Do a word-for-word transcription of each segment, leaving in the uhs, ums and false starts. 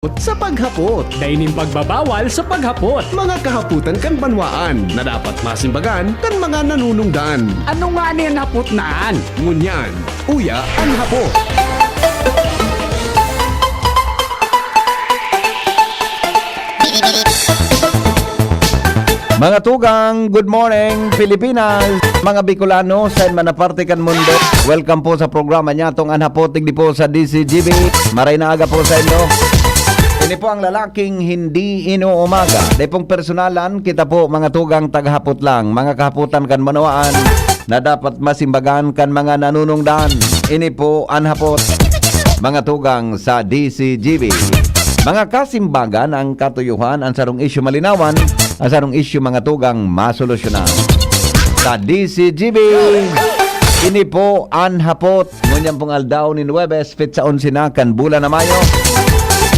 sa paghapot. Dai nin pagbabawal sa paghapot. Mga kahapotan kan banwaan na dapat masimbagan kan mga nanunungdan. Ano ngani an hapot na an? Ngunyan, uya an hapot. Mga tugang, good morning, Pilipinas. Mga Bicolano, sa man na parte kan mundo, welcome po sa programa niya, tong An Hapot, digdi po sa D C G B. Maray na aga po sa inyo. Ini po ang lalaking hindi inuumaga. Dai pong personalan, kita po, mga tugang, tagahapot lang. Mga kahapotan kan banwaan na dapat masimbagan kan mga nanunungdan. Ini po an hapot, mga tugang sa D C G B. Mga kasimbagan, ang katuyuhan, ang sarong isyu malinawan, ang sarong isyu, mga tugang, masolusyonan. Sa D C G B, ini po an hapot. Ngunyan pong aldaw nin Huwebes, petsa onse na kan bulan na Mayo.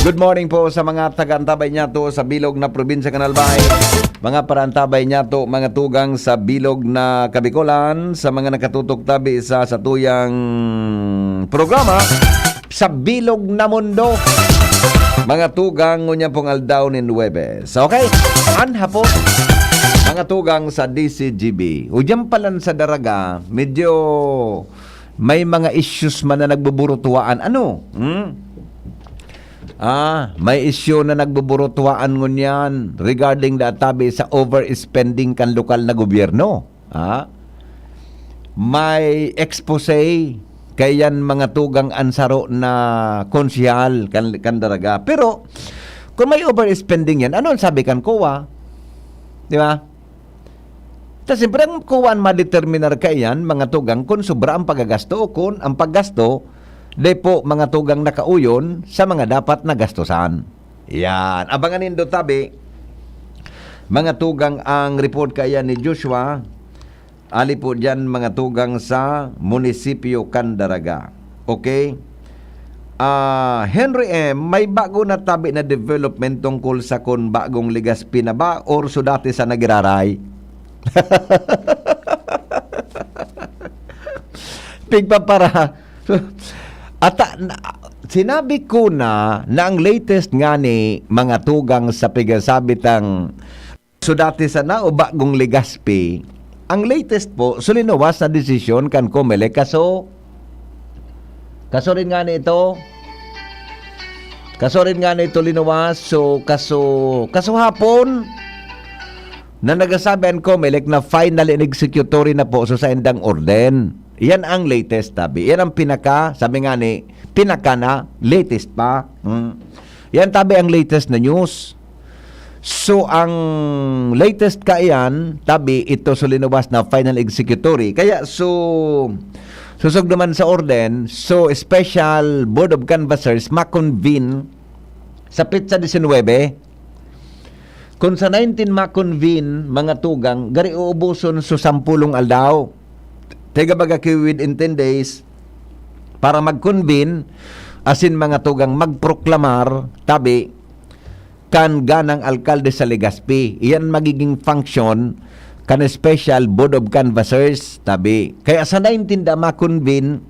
Good morning po sa mga taga-antabay niyato sa bilog na probinsya kan Albay. Mga paraantabay niyato, mga tugang sa bilog na Kabikolan, sa mga nakatutok tabi sa satuyang programa, sa bilog na mundo. Mga tugang, ngunyan pong aldaw nin Huwebes. Okay? An hapot, mga tugang sa D C G B. O, diyan palan sa Daraga, medyo may mga issues man na nagbuburutuwaan. Ano? Hmm? Ah, may issue na nagbuburutuwaan ngunyan regarding da tabi sa overspending kan lokal na gobyerno. Ah? May expose kaiyan, mga tugang, an saro na konsehal kan, kan Daraga. Pero, kung may overspending yan, ano ang sabi kan COA? Di ba? Ta siyempre, ang COA an madeterminar kaiyan, mga tugang, kun sobra ang paggagasto o kun ang paggasto, dai po, mga tugang, nakauyon sa mga dapat na gastusan. Yan. Abangan nindo tabi, mga tugang, ang report kaiyan ni Joshua. Ali po diyan, mga tugang, sa munisipyo kan Daraga. Okay? Ah, Henry M, may bago na tabi na development tungkol sa kun bagong Legazpi na ba or sudati sana giraray? Pigpapara. Ata, na, sinabi ko na, na ang latest nga ni mga tugang sa pigasabitang sudati sana o bagong Legazpi, ang latest po, sulinuwas na desisyon kan Comelec, kaso, kaso rin nga nito, kaso rin nga nito linuwas, so, kaso, kaso hapon, na nagasabi ang Comelec na final and executory na po, so, sa indang orden. Yan ang latest, tabi. Yan ang pinaka, sabi nga ni, pinaka na latest pa. Hmm. Yan, tabi, ang latest na news. So, ang latest kaiyan, tabi, ito so linubas na final executory. Kaya, so, susog naman sa orden, so, special Board of Canvassers ma-convene sa petsa disinwebe. Kung sa nineteen ma-convene, mga tugang, gari uubuson so sampulong aldaw. Tiga baga ki within ten days para mag-convene, asin, mga tugang, magproklamar, tabi, kan ganang alkalde sa Legazpi. Iyan magiging function kan special Board of Canvassers, tabi. Kaya sa nineteen da ma-convene,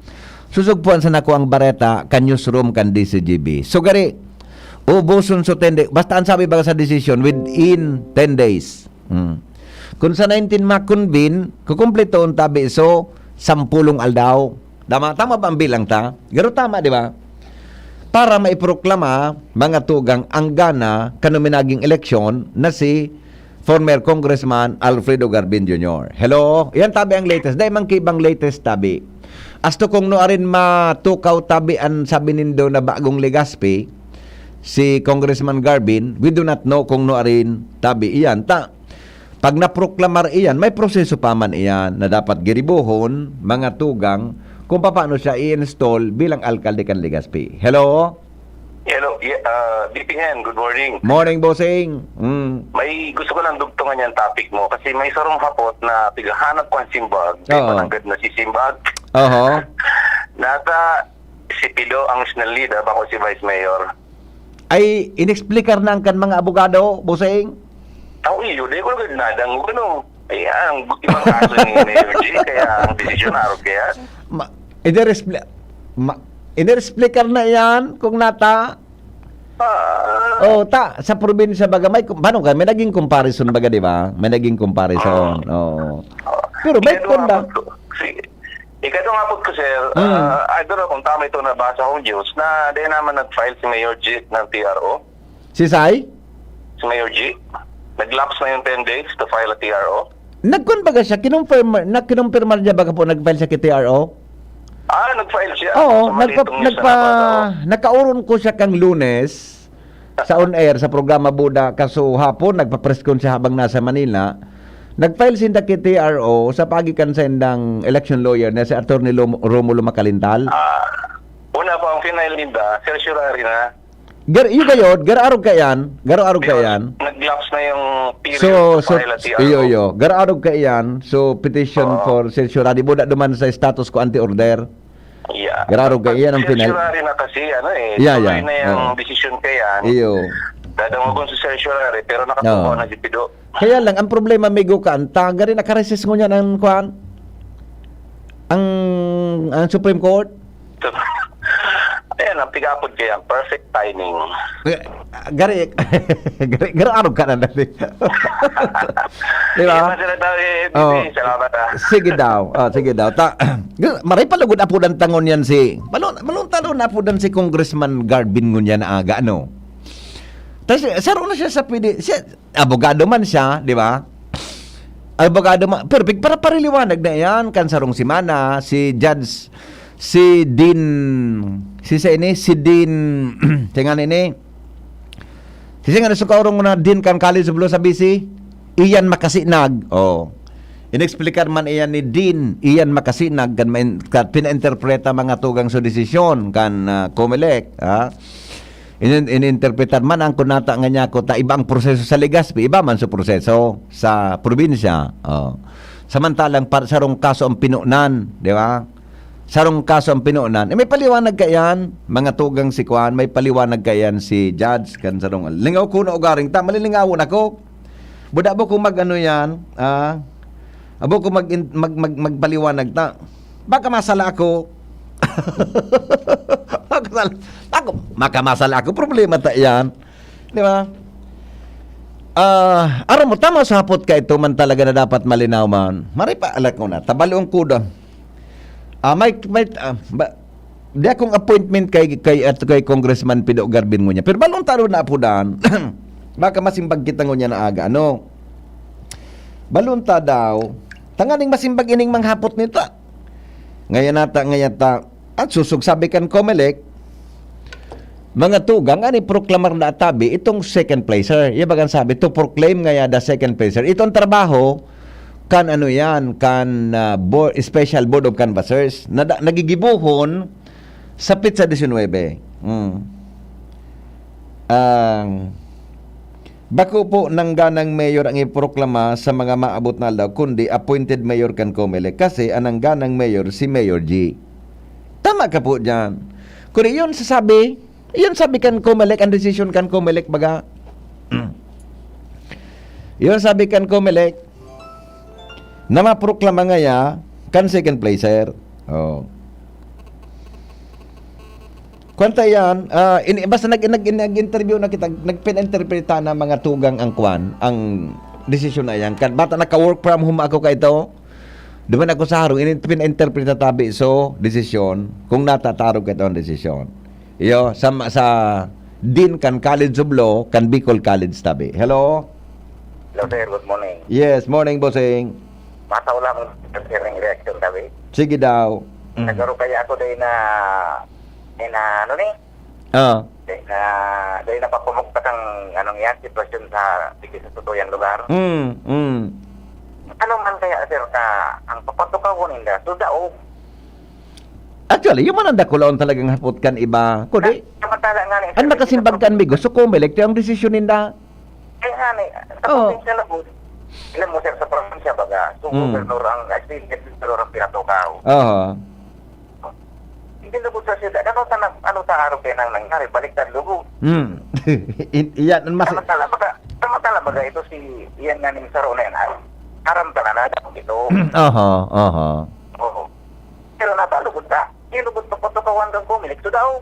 susugpuan sa nako ang bareta kan newsroom kan D C G B. So, gari, ubuson so ten days. Basta ang sabi baga sa desisyon, within ten days. Hmm. Kung sa nineteen ma-convene, kukumpletoon tabi so sampulong aldaw. Tama, tama ba ang bilang ta? Garo tama, di ba? Para maiproklama, mga tugang, ang gana kan minaging eleksyon na si former Congressman Alfredo Garbin Junior. Hello? Yan tabi ang latest. Dai man ki ibang latest tabi. Asto kung nuarin matukaw tabi an sabi nindo na bagong Legazpi, si Congressman Garbin, we do not know kung nuarin tabi iyan. Ta, pag naproklamar iyan, may proseso pa man iyan na dapat giribohon, mga tugang, kung papaano siya i-install bilang alkalde kan Legazpi. Hello? Hello, yeah, ah, D P N, good morning. Morning, bossing. Mm. May gusto ko lang dugtungan yung topic mo kasi may sarong hapot na pighahanap ko ang simbag. May Oo. Pananggad na si simbag. Oho. Nata si Pido ang sinalida, bako si Vice Mayor. Ay, inexplikar na ang kan mga abogado, bossing? Ako, iyo, di ko lang nadangog, ano. Ay, ang ibang kaso ni Mayor G, kaya ang desisyon, arog kaya. Ma, ineresple-, ma, ineresplika na iyan kung nata. Ah, Oh, ta, sa probinsya baga, may kum-, paano ka? May naging comparison baga, di ba? May naging comparison. Oo. Pero may Ikaduha punda. po, si-, ikaduha po ko, sir, Mm. ah, I don't know kung tama ito nabasa kong news na di naman nag-file si Mayor G ng T R O. Si Sai? Si Mayor G. Nag-lapse na yung ten days to file a T R O. Nagkon baga siya, kinumpirma, na kinumpirma niya baga po nag-file siya ki T R O? Ah, nag-file siya. Oo, Sa nagpa-, malitong news na nagpa-, nabasa ko. nakauron ko siya kang Lunes sa on air, sa programa Buda, kaso hapon, nagpa-press con siya habang nasa Manila. Nag-file sinda ki T R O sa paagi kan saindang election lawyer na si Attorney Lom-, Romulo Macalintal. Ah, una po, ang final ninda, certiorari na. Gar-, iyo gayod, garo-arog kaiyan, garo-arog Yun, kaiyan. nag-lapse na yung period So, sa so, file at iyo, T R O. iyo. Garo-arog kaiyan. So, petition Oo. for certiorari. Buda duman sa status quo ante order. Yeah. Garo-arog Pag kaiyan ang final. certiorari na kasi, ano eh, Yeah, tuloy yeah. na yung Oo. desisyon kaiyan. Iyo. Dadangogon sa certiorari, pero nakatukaw Oo. na si Pido. Kaya lang, ang problema, amigo, kan, tagari nakareses ngunyan ang, kuwan, ang, ang Supreme Court. So, ayan, ang pigapod kaya, perfect timing. Eh, gari, gari, garo-arog ka na dati. Di ba? Sige pa sila daw, eh, Oh. P P, salamat, ah. Sige daw. Oh, sige daw. Ta-, maray pa lugod apodan tangon yan si, balon, balon talo na apodan si Congressman Garvin ngunyan na aga, ano? Tas, saro na siya sa pwede, siya, abogado man siya, di ba? Abogado man, pero pigparapariliwanag na yan, kan sarong semana, si Judge, si Dean, si sa ini, si Dean, tingan ini, si nga nasukaurong na Dean kan College of Law sa B C, Ian Makasinag, oh. Inexplikar man iyan ni Dean Ian Makasinag, kan main-, kan pinainterpreta mga tugang sa desisyon, kan, ah, Comelec, ha? Inin-, ininterpretar man ang kunata nga niya ko ta iba ang proseso sa Legazpi, iba man sa proseso sa probinsya. Oh. Samantalang par-, sarong kaso ang pinunan, di ba? Sarong kaso ang pinunan. Eh, may paliwanag kaiyan, mga tugang si Kwan, may paliwanag kaiyan si Judge, kan sarong, lingaw ko na ugaring ta, malilingawon ako. Buda po kung mag-ano yan, ah, abo ko mag-, mag-, mag-, magpaliwanag ta. Baka masala ako. Baka masala, baka, baka masala ako. Problema ta yan. Di ba? Ah, aram mo, tama sa hapot ka ito man talaga na dapat malinaw man. Maray pa, alam ko na. Tabalion ko da. Ah, may, may, ah, ba, di akong appointment kay, kay, at kay Congressman Pido Garvin ngunyan. Pero balon ta na apodan. Baka masimbag kita ngunyan na aga, ano? Balon ta daw. Tanganing masimbag ining manghapot nito. Ngayon ata, ngayon ta. At susog sabi kan Comelec, mga tugang, ani proklamar na tabi, itong second placer. Iya bagang sabi, to proclaim ngaya the second placer. Itong trabaho, kan ano yan, kan, ah, bo-, Special Board of Canvassers, na da-, nagigibohon sa petsa diecinuebe. Hmm. Ang, bako po nangganang mayor ang iproklama sa mga maabot na aldaw, kundi appointed mayor kan Comelec, kasi ang nangganang mayor si Mayor G. Tama ka po dyan. Kung iyon sasabi, iyon sabi kan Comelec, ang desisyon kan Comelec, baga. Iyon sabi kan Comelec, na maproklama ngaya kan second placer. Oh. Kwanta yan, ah, in-, basta nag-, nag-, nag-interview na kita, nagpin-interpreta na mga tugang ang kwan, ang desisyon na yan. Kan bata naka-work from home ako ka ito, duman ako sa harong, in-, pin-interpreta tabi so desisyon, kung natatarog ka ito ang desisyon. Iyo, sa, sa Dean kan College of Law, kan Bicol College tabi. Hello? Hello, sir. Good morning. Yes, morning, bossing. Mataw lang ang sir ng reaction, sabi. Sige daw. Mm. Nagkaroon kaya ako dahil na, dahil na, ano ni? Ah. Dahil na, dahil na papumugtak ang, anong yan, sitwasyon sa, sige, sa totoo yung lugar. Mm, mm. Ano man kaya, sir, ka, ang papatukawon nila, so daog. Actually, yung man ang dakulaon talagang hapot kan iba. Kundi, Ah, samantala nga ni, ang sir, nakasimbag kan Migo, so Comelec, yung desisyon ninda. Kaya nga ni, sa Oo. probinsya lang po, alam mo, sir, sa probinsya, baga, so Mm. gobernador ang, actually, gobernador ang pinatukaw. Oo. Hindi lugod sa siyudad. Ano ta na, ano ta araw kaya nang nangyari? Baliktad lugod. Hmm. In-, iyan, ang mas- Samantala, baga, samantala, baga, ito si, iyan nga ning saro na yan, ah, haram ka na, na, ito. Aha, aha. Oo. Pero nasa lugod ka. Yung lugod pa, patukawan kang Comelec, so daw.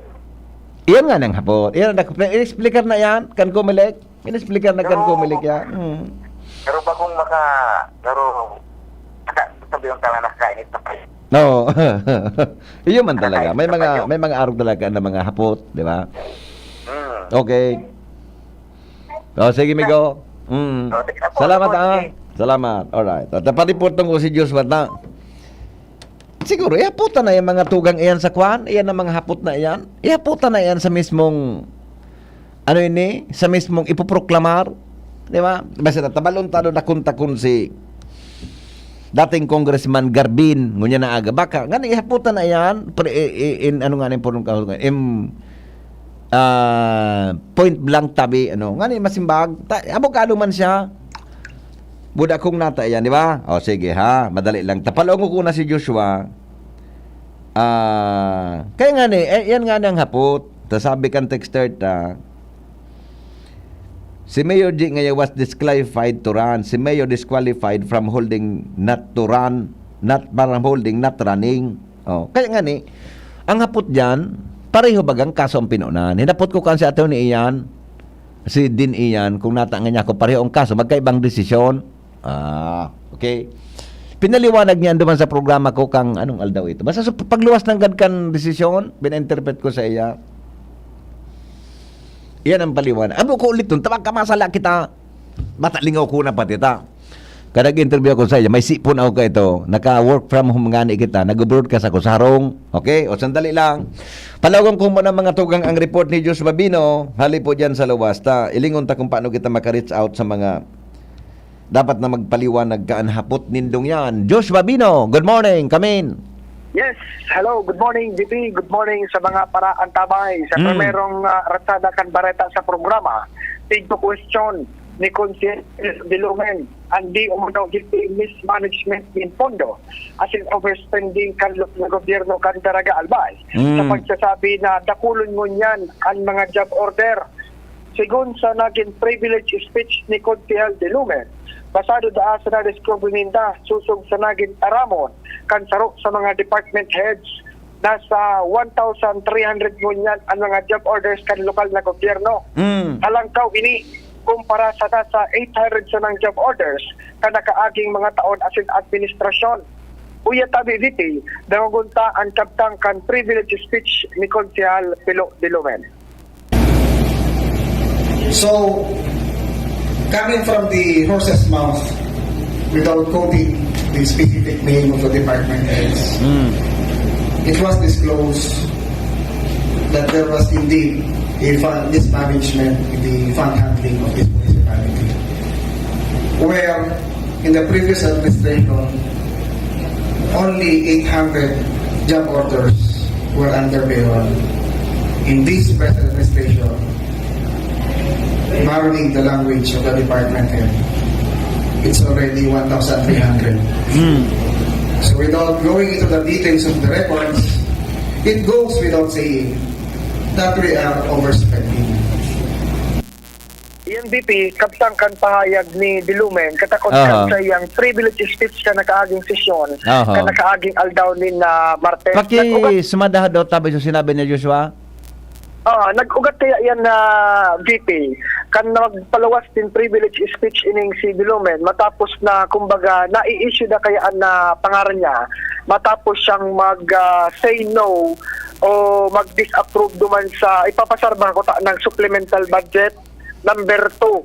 Iyan nga nang hapot. Iyan ang dak-, in-explicar na yan, kan Comelec. In-explicar na kan Comelec yan. Mm. Pero bakong maka... Pero... Sabi yung tala nakainit na kayo. No. Iyo man talaga. May mga may mga arog talaga na mga hapot, di ba? Mm. Okay. Oh, sige, Migo. Mm. Salamat, ha. Salamat. Alright. At napareport ko si Joshua na. Siguro, ihaputan na yung mga tugang iyan sa kwan. Iyan ang mga hapot na iyan. Ihaputan na iyan sa mismong, ano ini? Sa mismong ipoproklamar. Di ba? Basta natabalon ta doon, nakon-takon si dating Congressman Garbin, ngunyan na aga. Baka, nga ihaputan na iyan, pre, i, i, in, ano nga na yung purong kahulugan? Im, ah, point blank tabi, ano. Nga ni masimbag, ta, abogado man siya. Buda kong nata yan, di ba? O, sige ha, madali lang. Tapalong ko na si Joshua. Ah, kaya nga ni, eh, yan nga ni ang hapot. Ta sabi kan texter ta, si Mayor G ngayon was disqualified to run. Si Mayor disqualified from holding not to run, not from holding not running. Oh, kaya nga ni, ang hapot dyan, pareho bagang kaso ang pinunan. Hinapot ko kan si Attorney Ian, si Din Ian, kung natangan niya ako, pareho ang kaso, magkaibang desisyon. Ah, okay. Pinaliwanag niya duman sa programa ko kang anong aldaw ito. Basta sa pagluwas ng gad kan desisyon, pina-interpret ko sa iya. Iyan ang paliwanag. Abo ko ulit nun, tawag ka masala kita. Bata lingaw ko na pati ta. Kada interview ako sa iya, may sipon ako ka ito. Naka-work from home nga ni kita. Nag-broadcast ako sa harong. Okay? O sandali lang. Palawagan ko muna mga tugang ang report ni Joshua Babino. Hali po dyan sa luwas. Ta, ilingon ta kung paano kita maka-reach out sa mga dapat na magpaliwanag ka an hapot nindong yan. Josh Babino, good morning, kamin. Yes, hello, good morning, G P. Good morning sa mga paraantabay. Sa Mm. primerong ah, ratsada kan bareta sa programa, tigto question ni Konsehal Dilumen, ang di umano G P mismanagement nin pondo, as in overspending kan lo- ng gobyerno kan Daraga Albay. Sa Mm. pagsasabi na dakulon ngunyan ang mga job order. Segun sa nagin privilege speech ni Konsehal Dilumen, basado daa sa nadiskubre ninda, sosog sa nagin aramon kan saro sa mga department heads, nasa one thousand three hundred ngunyan an mga job orders kan lokal na gobyerno. Mm. Halangkaw ini kumpara sa nasa eight hundred sanang job orders kan nakaaging mga taon asin administrasyon. Uya tabi, V P, dangogon ta an kabtang kan privilege speech ni Konsehal Pilo Dilumen. So, coming from the horse's mouth, without quoting the specific name of the department heads, Mm. it was disclosed that there was indeed a fund mismanagement in the fund handling of this municipality, where in the previous administration, only eight hundred job orders were under payroll. In this present administration, borrowing the language of the department head, it's already one thousand three hundred. Mm. So without going into the details of the records, it goes without saying that we are overspending. Iyan, V P, kabtang kan pahayag ni Dilumen, katakot Aha. kan sa iyang privilege speech sa nakaaging sesyon, Aha. kan nakaaging aldaw ni na Martes. Nag-ugat, Paki sumadaha daw tabi sa sinabi ni Joshua. ah, nag-ugat kaya yan na V P, kan nagpalawas din privilege speech ining si Dilumen, matapos na, kumbaga, nai-issue na kaya na pangaran niya, matapos siyang mag ah, say no o mag-disapprove duman sa ipapasar ba ko ta ng supplemental budget number two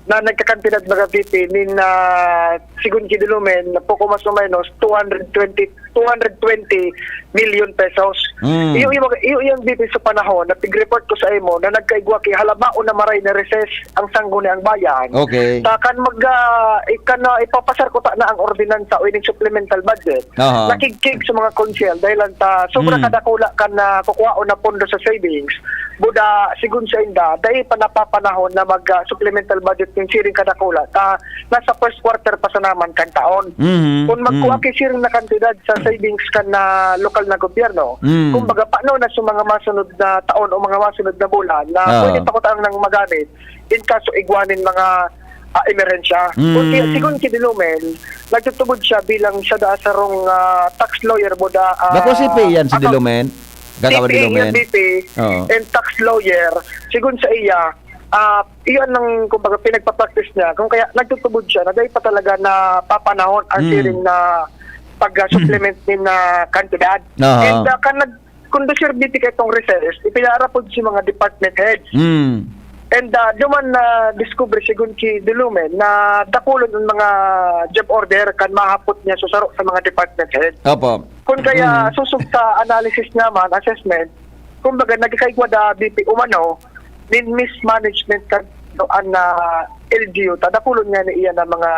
na nagkakantidad, mga V P, nin ah, sigun ki Dilumen, poko mas o menos two hundred twenty, two hundred twenty million pesos. Mm. Iyo, iyo, iyo, iyang V P, sa panahon na pig-report ko sa imo na nagkaigwa ki halabaon na maray na recess ang Sangguniang Bayan. Okay. Ta kan mag ah, ikan na ipapasar ko ta na ang ordinansa o ining supplemental budget. Aha. Nakigkig sa mga konsehal dahil lang ta sobra Mm. kadakula kan na kukuhaon na pondo sa savings. Buda, sigun sa inda, dahil pa napapanahon na mag ah, supplemental budget yung siring kadakula. Ta nasa first quarter pa sa naman kan taon. Mhm. Kung magkuha Mm. ki siring na kantidad sa savings kan na lokal na gobyerno, Mm. kumbaga, paano na sa mga masunod na taon o mga masunod na bulan na Ah. pwede pa ko taang nang magamit in kaso igwanin mga ah, emerhensya. Mm. Kung siya, sigun ki Dilumen, nagtutubod siya bilang siya da sarong ah, tax lawyer mo da. ah, Bako si P yan, si account- Dilumen? Kagawad C P A, Ilomen. B P, Oo. and tax lawyer, sigun sa iya, ah, iyan ang, kumbaga, pinagpa-practice niya. Kung kaya nagtutubod siya na dahil pa talaga na papanahon ang Mm. siring na pag-supplement ni na kantidad. Aha. And uh, kan nag-conduce si B P ka itong research, ipinaarapod si mga department heads. Mm. And uh, duman na discover sigun ki Dulumen na dakulon ang mga job order kan mahapot niya sa saro sa mga department head. Opo. Kun kaya Mm. susog sa analysis naman, assessment, kumbaga nagkaigwa da B P umano nin mismanagement kan an na L G U ta dakulon nga ni iya na mga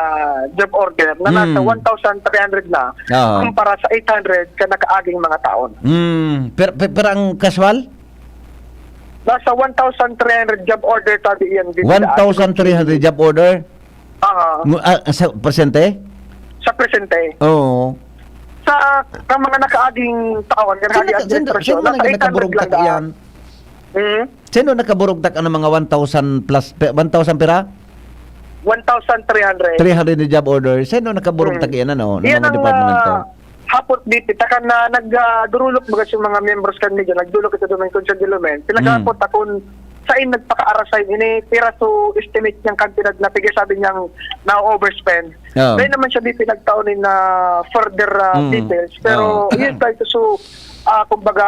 job order na nasa Mm. one thousand three hundred na Oo. kumpara sa eight hundred ka nakaaging mga taon. Mm. Pero, pero, pero ang kaswal? Nasa one thousand three hundred job order tabi iyan dito. One thousand three hundred job order? Ah, Ngu- ah, sa presente? Sa presente. Oo. Sa ang mga nakaaging taon, nga Sino nakaaging naka- sino- administrasyon, sino man nasa eight hundred nakaburugtak lang daan. Iyan? Hmm? Sino nakaburugtak ang mga one thousand plus, pe- one thousand pira? One thousand three hundred. Three hundred na job order. Sino nakaburugtak iyan, ano? Ng Iyan mga ang department to? ah, hapot dito. Taka na nag-durulok baga sa mga members kan media, nagdulok ito doon sa Dilumen. Pinaghapot Hmm. akong sain nagpaka-arasign ini, pira so estimate niyang kantidad na pigasabi niyang na-overspend. Oo. Dahil naman siya di pinagtao ni na further ah, Mm. details. Pero Oo. yun tayo so, ah, kumbaga,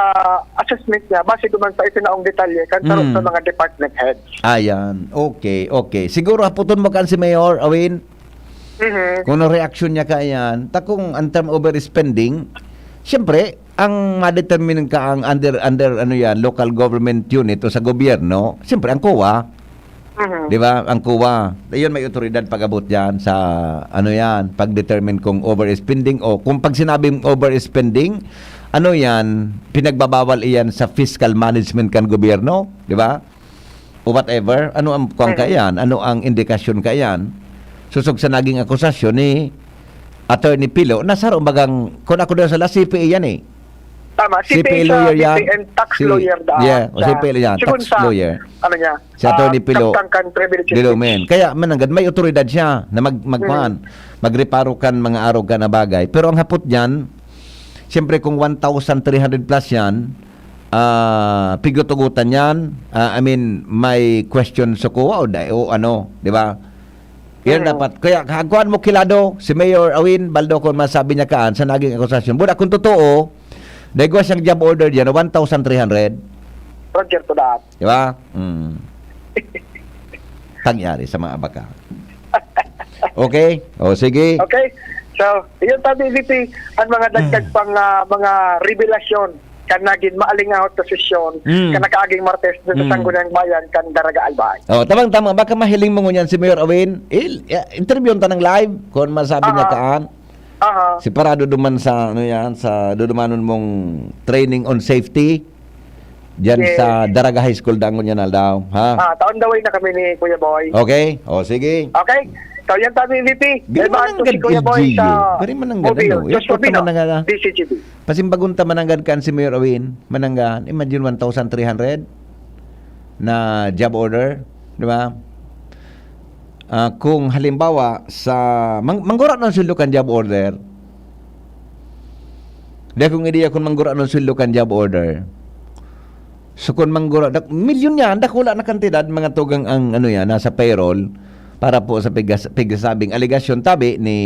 assessment niya, base duman sa itinaong detalye, kan saro Mm. sa mga department heads. Ayan. Okay, okay. Siguro haputon mo kan si Mayor Awin Mhm. kung ano reaksyon niya kaiyan. Ta kung ang term overspending, siyempre, ang madetermine ka ang under, under ano yan, local government unit o sa gobyerno, siyempre ang COA, Mhm. di ba? Ang COA, iyon may otoridad pag-abot diyan sa ano yan, pag-determine kung overspending o kung pag sinabing overspending, ano yan, pinagbabawal iyan sa fiscal management kan gobyerno, di ba? O whatever, ano ang kuwan Mhm. kaiyan? Ano ang indikasyon kaiyan? Susog sa naging akusasyon ni Attorney Pilo, na saro bagang, kung ako daw sala, C P A yan eh. Tama, C P A C P A siya, lawyer yan. B P and tax Si- lawyer da. yeah, o siya. C P A yan, Sigun tax sa, lawyer. Ano niya? Si Attorney ah, Pilo Kaptang kan privilege Dilumen. speech. Kaya mananggad, may otoridad siya na mag, magkuhan, Mm. magreparo kan mga arog kan na bagay. Pero ang hapot dyan, siyempre kung one thousand three hundred plus yan, ah, pigutugutan yan, ah, I mean, may question sa COA o, da- o ano, di ba? Yan Mm. dapat. Kaya hagkuhan mo kilado, si Mayor Awin Baldo kung masabi niya kaan sa naging akusasyon. Buda, kung totoo, dahil siyang job order dyan, one thousand three hundred. Roger to that. Di ba? Mm. Pangyari sa mga abaka. Okay? O, sige. Okay? So, iyon tabi, V P, ang mga dagdag Hmm. pang ah, mga revelasyon kan nagin maalingaw sa sesyon Hmm. kan nakaaging Martes doon sa Hmm. Sangguniang Bayan kan Daraga Albay. Oh, tamang-tama. Baka mahiling mo ngunyan si Mayor Awin. Il, ya, interview ta ng live kung masabi niya Aha. kaan. Aha. Si parado duman sa, ano yan, sa dudumanon mong training on safety. Diyan Yes. Sa Daraga High School, dangon yan, aldaw. Ha? Ah, taon daway na kami ni Kuya Boy. Okay? O, sige. Okay? So, yan tabi, V P. Biri Dahil man bakit ang po si gad-, Kuya Boy Gio. sa Biri man ang gad-, mobile. ano, Diyos ito Pabino, man ang gad-, D C G B. Pasimbagon ta mananggad kan si Mayor Awin. Mananggad. Imagine one thousand three hundred na job order. Di ba? Ah, kung halimbawa, sa mang, manggura ng sweldo kan job order, di akong ideya kung manggura ng sweldo kan job order. So, kung manggura, dak, milyon yan, dakula na kantidad, mga tugang ang, ano yan, nasa payroll para po sa pigas, pigasabing aligasyon tabi ni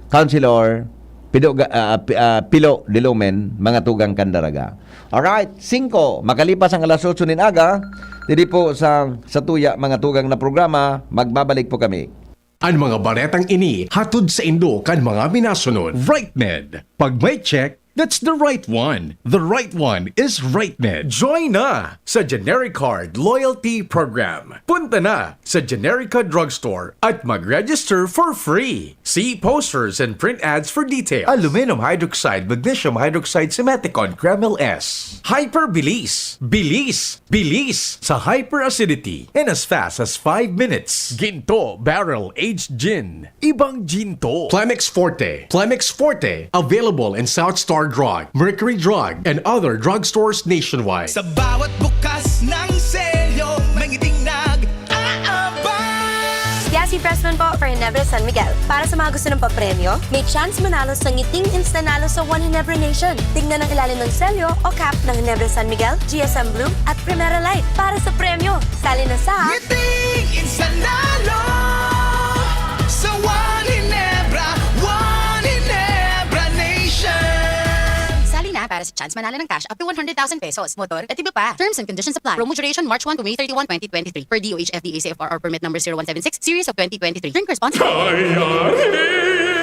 Councilor Pido, Ga- ah, Pi- ah, Pilo Dilumen, mga tugang kan Daraga. Alright, singko, makalipas ang alas otso nin aga, didi po sa, sa tuya, mga tugang na programa, magbabalik po kami. An mga baretang ini hatod saindo kan mga minasunod. RightMed. Pag may check, that's the right one. The right one is RightMed. Join na sa Genericard Loyalty Program. Punta na sa Generica Drugstore at mag-register for free. See posters and print ads for details. Aluminum hydroxide, magnesium hydroxide, simeticone, Kremil S. Hyperbilis. Bilis. Bilis sa hyperacidity in as fast as five minutes. Ginto Barrel Aged Gin. Ibang Ginto. Plemex Forte. Plemex Forte. Available in South Star Drug, Mercury Drug, and other drugstores nationwide. Sa bawat bukas ng selyo, may ngiting nag-aabang. Kaya si Pressman po for Ginebra San Miguel. Para sa mga gusto ng papremyo, may chance manalo sa ngiting instanalo sa One Ginebra Nation. Tingnan ang ilalim ng selyo o cap ng Ginebra San Miguel, G S M Blue at Primera Light para sa premyo. Sali na sa Ngiting Instanalo sa One Ginebra, One Ginebra Nation. Sali na para sa chance manalo ng cash up to one hundred thousand pesos, motor at iba pa. Terms and conditions apply. Promo duration March one to May thirty-one, twenty twenty-three. Per D O H F D A C F R R permit number zero one seven six, series of twenty twenty-three. Drink responsibly.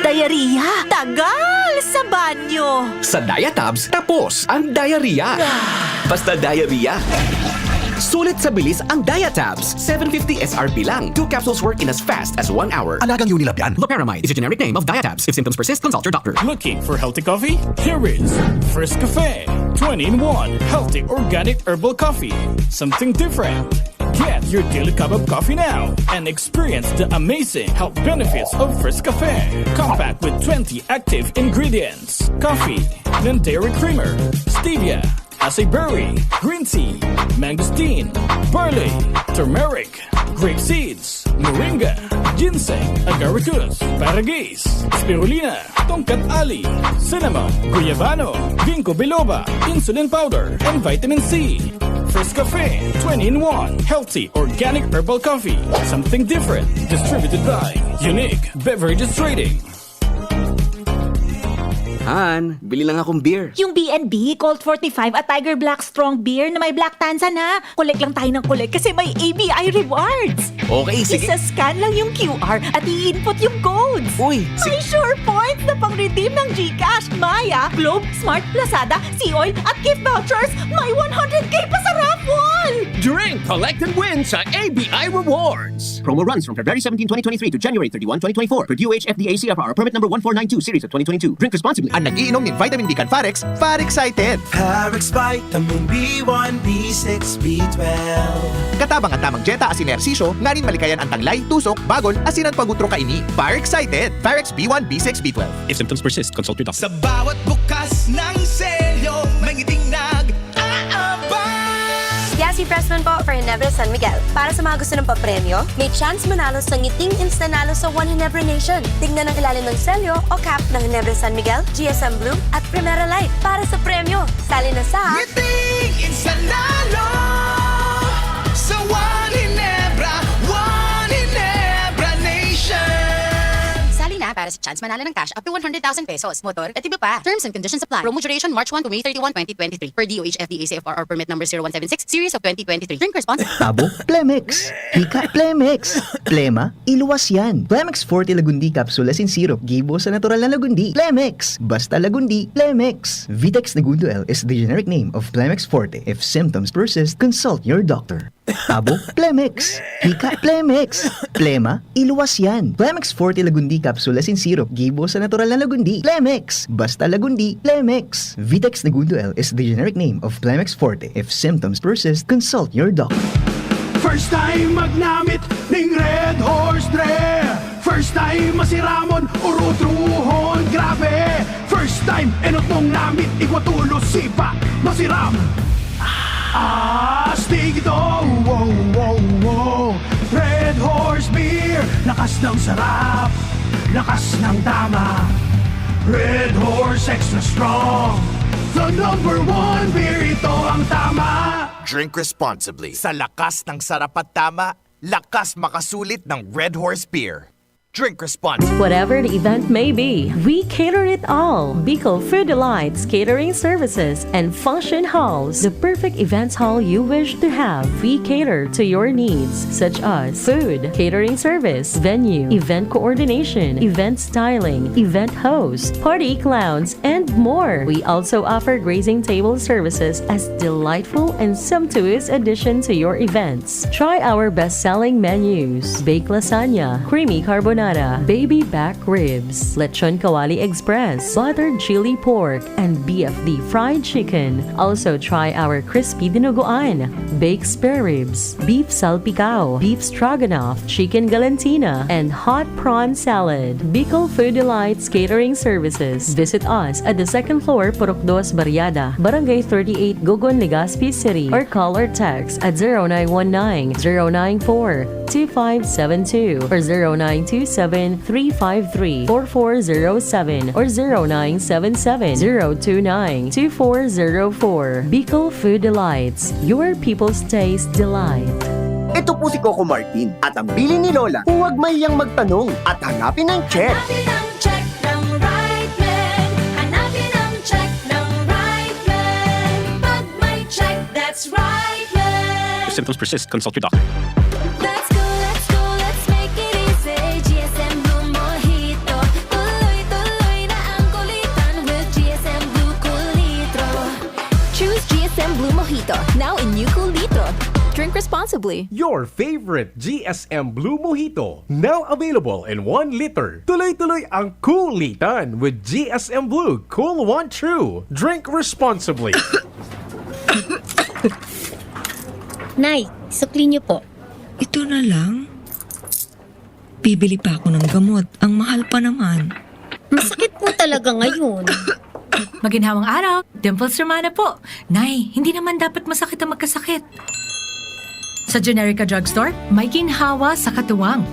Diarrhea? Tagal sa banyo! Sa Diatabs, tapos ang diarrhea. Basta diarrhea. Sulit sa bilis ang Diatabs. Seven fifty S R P lang. Two capsules work in as fast as one hour. Alagang Unilab yan. Loperamide is a generic name of Diatabs. If symptoms persist, consult your doctor. Looking for healthy coffee? Here is First Cafe, twenty-in-one healthy organic herbal coffee. Something different. Get your daily cup of coffee now and experience the amazing health benefits of First Cafe. Compact with twenty active ingredients: coffee, non-dairy creamer, stevia, acai berry, green tea, mangosteen, barley, turmeric, grape seeds, moringa, ginseng, agaricus, paragis, spirulina, tongkat ali, cinnamon, guyabano, ginkgo biloba, insulin powder, and vitamin C. First Cafe, twenty-in-one healthy organic herbal coffee. Something different. Distributed by Unique Beverages Trading. Han, bili lang akong beer. Yung B and B, Colt forty-five at Tiger Black Strong Beer na may Black Tanzan ha. Collect lang tayo ng collect kasi may A B I rewards. Okay, sige. Isa-scan lang yung Q R at i-input yung codes. Uy, si- May sure points na pang-redeem ng GCash, Maya, Globe, Smart, Lazada, Sea Oil at gift vouchers. May one hundred K pa sa raffle! Drink, collect, and win sa A B I Rewards. Promo runs from February seventeen, twenty twenty-three to January thirty-one, twenty twenty-four. Per D O H F D A C F R permit number one four nine two series of twenty twenty-two. Drink responsibly. An nag-iinom nin vitamin B kan Farex, Far Excited! Parex Vitamin B one, B six, B twelve. Katabang an tamang dieta asin ehersisyo nganing malikayan an tanglay, tusok, bagol, asin an pag-utro kaini. Far Excited! Farex B one, B six, B twelve. If symptoms persist, consult your doctor. Sa bawat bukas ng selyo, may ngiting nag-aabang. Yasi Pressman po for Ginebra San Miguel. Para sa mga gusto ng papremyo, may chance manalo sa ngiting instanalo sa One Ginebra Nation. Tingnan ang ilalim ng selyo o cap ng Ginebra San Miguel, G S M Blue at Primera Light para sa premyo. Sali na sa Ngiting Instanalo sa One Ginebra, One Ginebra Nation. Sali na para sa chance manalo ng cash up to one hundred thousand pesos, motor at iba pa. Terms and conditions apply. Promo duration March one to May thirty-one, twenty twenty-three. Per D O H F D A C F R R permit number zero one seven six, series of twenty twenty-three. Drink responsibly. Tabo, Plemex. Hika, Plemex. Plema, iluwas yan. Plemex Forte Lagundi Capsule asin Syrup, gibo sa natural na Lagundi. Plemex. Basta Lagundi, Plemex. Vitex Negundo L is the generic name of Plemex Forte. If symptoms persist, consult your doctor. Tabo, Plemex. Hika, Plemex. Plema, iluwas yan. Plemex Forte Lagundi Capsule asin Syrup, gibo sa natural na Lagundi. Plemex. Basta Lagundi, Plemex. Vitex Negundo L is the generic name of Plemex Forte. If symptoms persist, consult your doctor. First time magnamit ning Red Horse Dre. First time masiramon, urutruhon, grabe. First time, enot mong namit, igwa tulos, sipa, masiram. Astig ito, wow, wow, wow. Red Horse Beer, lakas ng sarap, lakas ng tama. Red Horse Extra Strong, the number one beer, ito ang tama. Drink responsibly. Sa lakas ng sarap at tama, lakas makasulit ng Red Horse Beer. Drink responsibly. Whatever the event may be, we cater it all. Bicol Food Delights Catering Services and Function Halls, the perfect events hall you wish to have. We cater to your needs, such as food, catering service, venue, event coordination, event styling, event host, party clowns, and more. We also offer grazing table services as delightful and sumptuous addition to your events. Try our best-selling menus: baked lasagna, creamy carbonara, Baby back ribs, lechon kawali express, buttered chili pork, and B F D fried chicken. Also try our crispy dinuguan, baked spare ribs, beef salpicao, beef stroganoff, chicken galantina, and hot prawn salad. Bicol Food Delights Catering Services. Visit us at the second floor, Purok Dos Barriada, Barangay thirty-eight, Gogon, Legazpi City, or call or text at zero nine one nine, zero nine four, two five seven two or zero nine two seven, three five three, four four zero seven or zero nine seven seven, zero two nine, two four zero four. Bicol Food Delights, your people's taste delight. Ito po si Coco Martin at ang bilin ni Lola, huwag mahiyang magtanong at hanapin ang check. Hanapin ang check ng Right Men. Hanapin ang check ng Right Men. Pag may check, that's Right Men. If symptoms persist, consult your doctor. Let's go, let's go, let's make it easy. G S M Blue Mojito. Tuloy-tuloy na ang kulitan with G S M Blue Cool Litro. Choose G S M Blue Mojito, now in new Cool Litro. Drink responsibly. Your favorite G S M Blue Mojito, now available in one liter. Tuloy-tuloy ang kulitan with G S M Blue Cool One True. Drink responsibly. Nay, sukli niyo po. Ito na lang? Bibili pa ako ng gamot. Ang mahal pa naman. Masakit po talaga ngayon. Maginhawang araw, Dimples Romana po. Nay, hindi naman dapat masakit ang magkasakit. Sa Generica Drugstore, may ginhawa sa katuwang.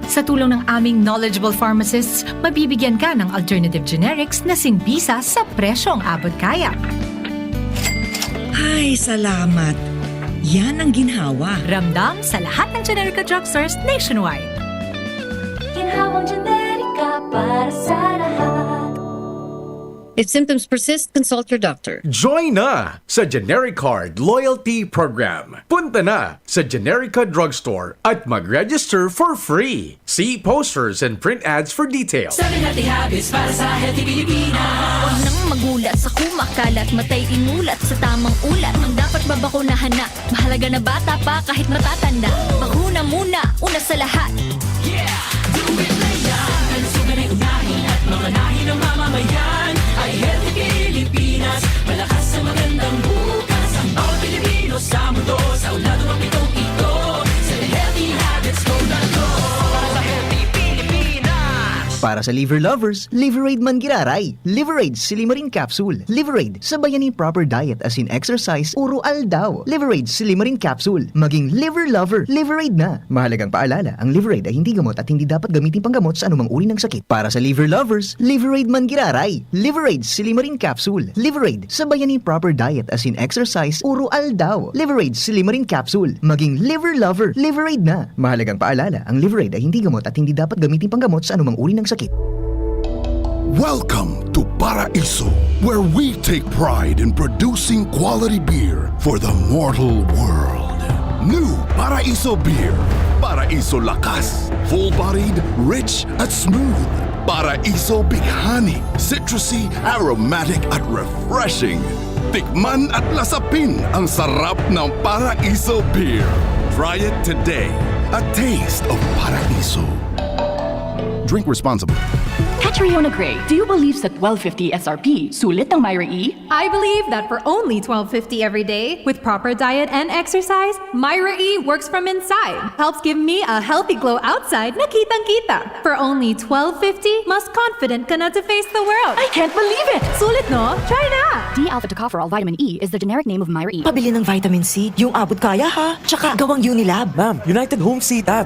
Sa tulong ng aming knowledgeable pharmacists, mabibigyan ka ng alternative generics na simbisa sa presyong abot kaya. Ay, salamat. Yan ang ginhawa. Ramdam sa lahat ng Generica Drugstores nationwide. Ginhawang Generica para sa lahat. If symptoms persist, consult your doctor. Join na sa Generic Card Loyalty Program. Punta na sa Generica Drugstore at mag-register for free. See posters and print ads for details. Seven healthy habits para sa healthy Pilipinas. Huwag nang magulat sa kumakalat, matay imulat sa tamang ulat. Ang dapat babakunahan na, mahalaga na bata pa kahit matatanda. Bakuna muna, una sa lahat. Yeah! Do it na yan! Kalusugan ay unahin at mamanahin ng mamamayan. Ay healthy Pilipinas, malakas sa magandang bukas. Ang bawat Pilipino sa mundo, sa uladong ang pitong ito. Sa healthy habits, go na go! Para sa healthy Pilipinas! Para sa liver lovers, Liverade man giraray. Liverade Silimarin Capsule. Liverade, sabayan ni proper diet asin exercise uro aldaw. Liverade Silimarin Capsule. Maging liver lover, Liverade na. Mahalagang paalala, ang Liverade ay hindi gamot at hindi dapat gamitin panggamot sa anumang uri ng sakit. Para sa liver lovers, Liverade man giraray. Liverade Silimarin Capsule. Liverade, sabayan ni proper diet asin exercise uro aldaw. Liverade Silimarin Capsule. Maging liver lover, Liverade na. Mahalagang paalala, ang Liverade ay hindi gamot at hindi dapat gamitin panggamot sa anumang uri ng sakit. Welcome to Paraiso, where we take pride in producing quality beer for the mortal world. New Paraiso Beer. Paraiso Lakas. Full-bodied, rich at smooth. Paraiso Bighani. Citrusy, aromatic at refreshing. Tikman at lasapin ang sarap ng Paraiso Beer. Try it today. A taste of Paraiso. Drink responsibly. Catriona Gray, do you believe sa twelve fifty S R P, sulit ng Myra E? I believe that for only twelve fifty every day, with proper diet and exercise, Myra E works from inside. Helps give me a healthy glow outside na kitang-kita. For only twelve fifty, mas confident ka na to face the world. I can't believe it! Sulit, no? Try na! D-alpha tocopherol vitamin E is the generic name of Myra E. Pabili ng vitamin C, yung abot kaya ha. Tsaka gawang Unilab. Ma'am, United Home C-Tab.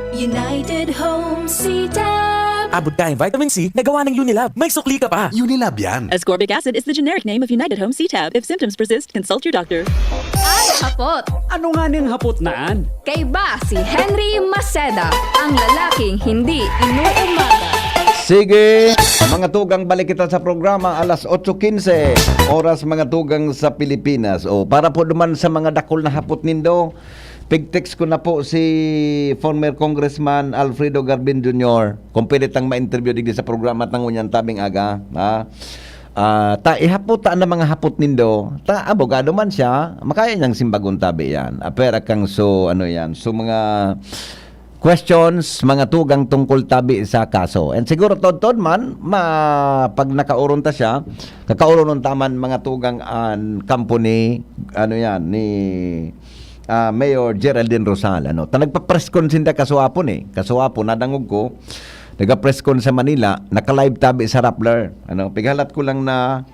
United Home C-Tab. Abot kayang vitamin C na gawa ng Unilab. May sukli ka pa. Unilab yan. Ascorbic acid is the generic name of United Home C-Tab. If symptoms persist, consult your doctor. Ay, hapot! Ano nga ning hapot na an? Kaiba si Henry Maceda, ang lalaking hindi inuumaga. Sige, mga tugang, balik kita sa programa alas otso quince, oras mga tugang sa Pilipinas. O, para po naman sa mga dakul na hapot nindo, pig-text ko na po si former Congressman Alfredo Garbin Junior, kung pwede tang ma-interview digdi sa programa ta ngunyan tabing aga, ha? Ah, ta ihapot ta na mga hapot nindo. Ta abogado man siya, makaya niyang simbagon tabi yan. Apera kang so, ano yan, so mga questions, mga tugang tungkol tabi sa kaso. And siguro todtod man, ma, pag nakauron ta siya, kakauronon ta man mga tugang an kampo ni, ano yan, ni, ah, Mayor Geraldine Rosal, ano. Ta nagpa-press con sinda kasuapon eh. Kasuapon, nadangog ko, nagpa-press con sa Manila, naka-live tabi sa Rappler. Ano, pighalat ko lang na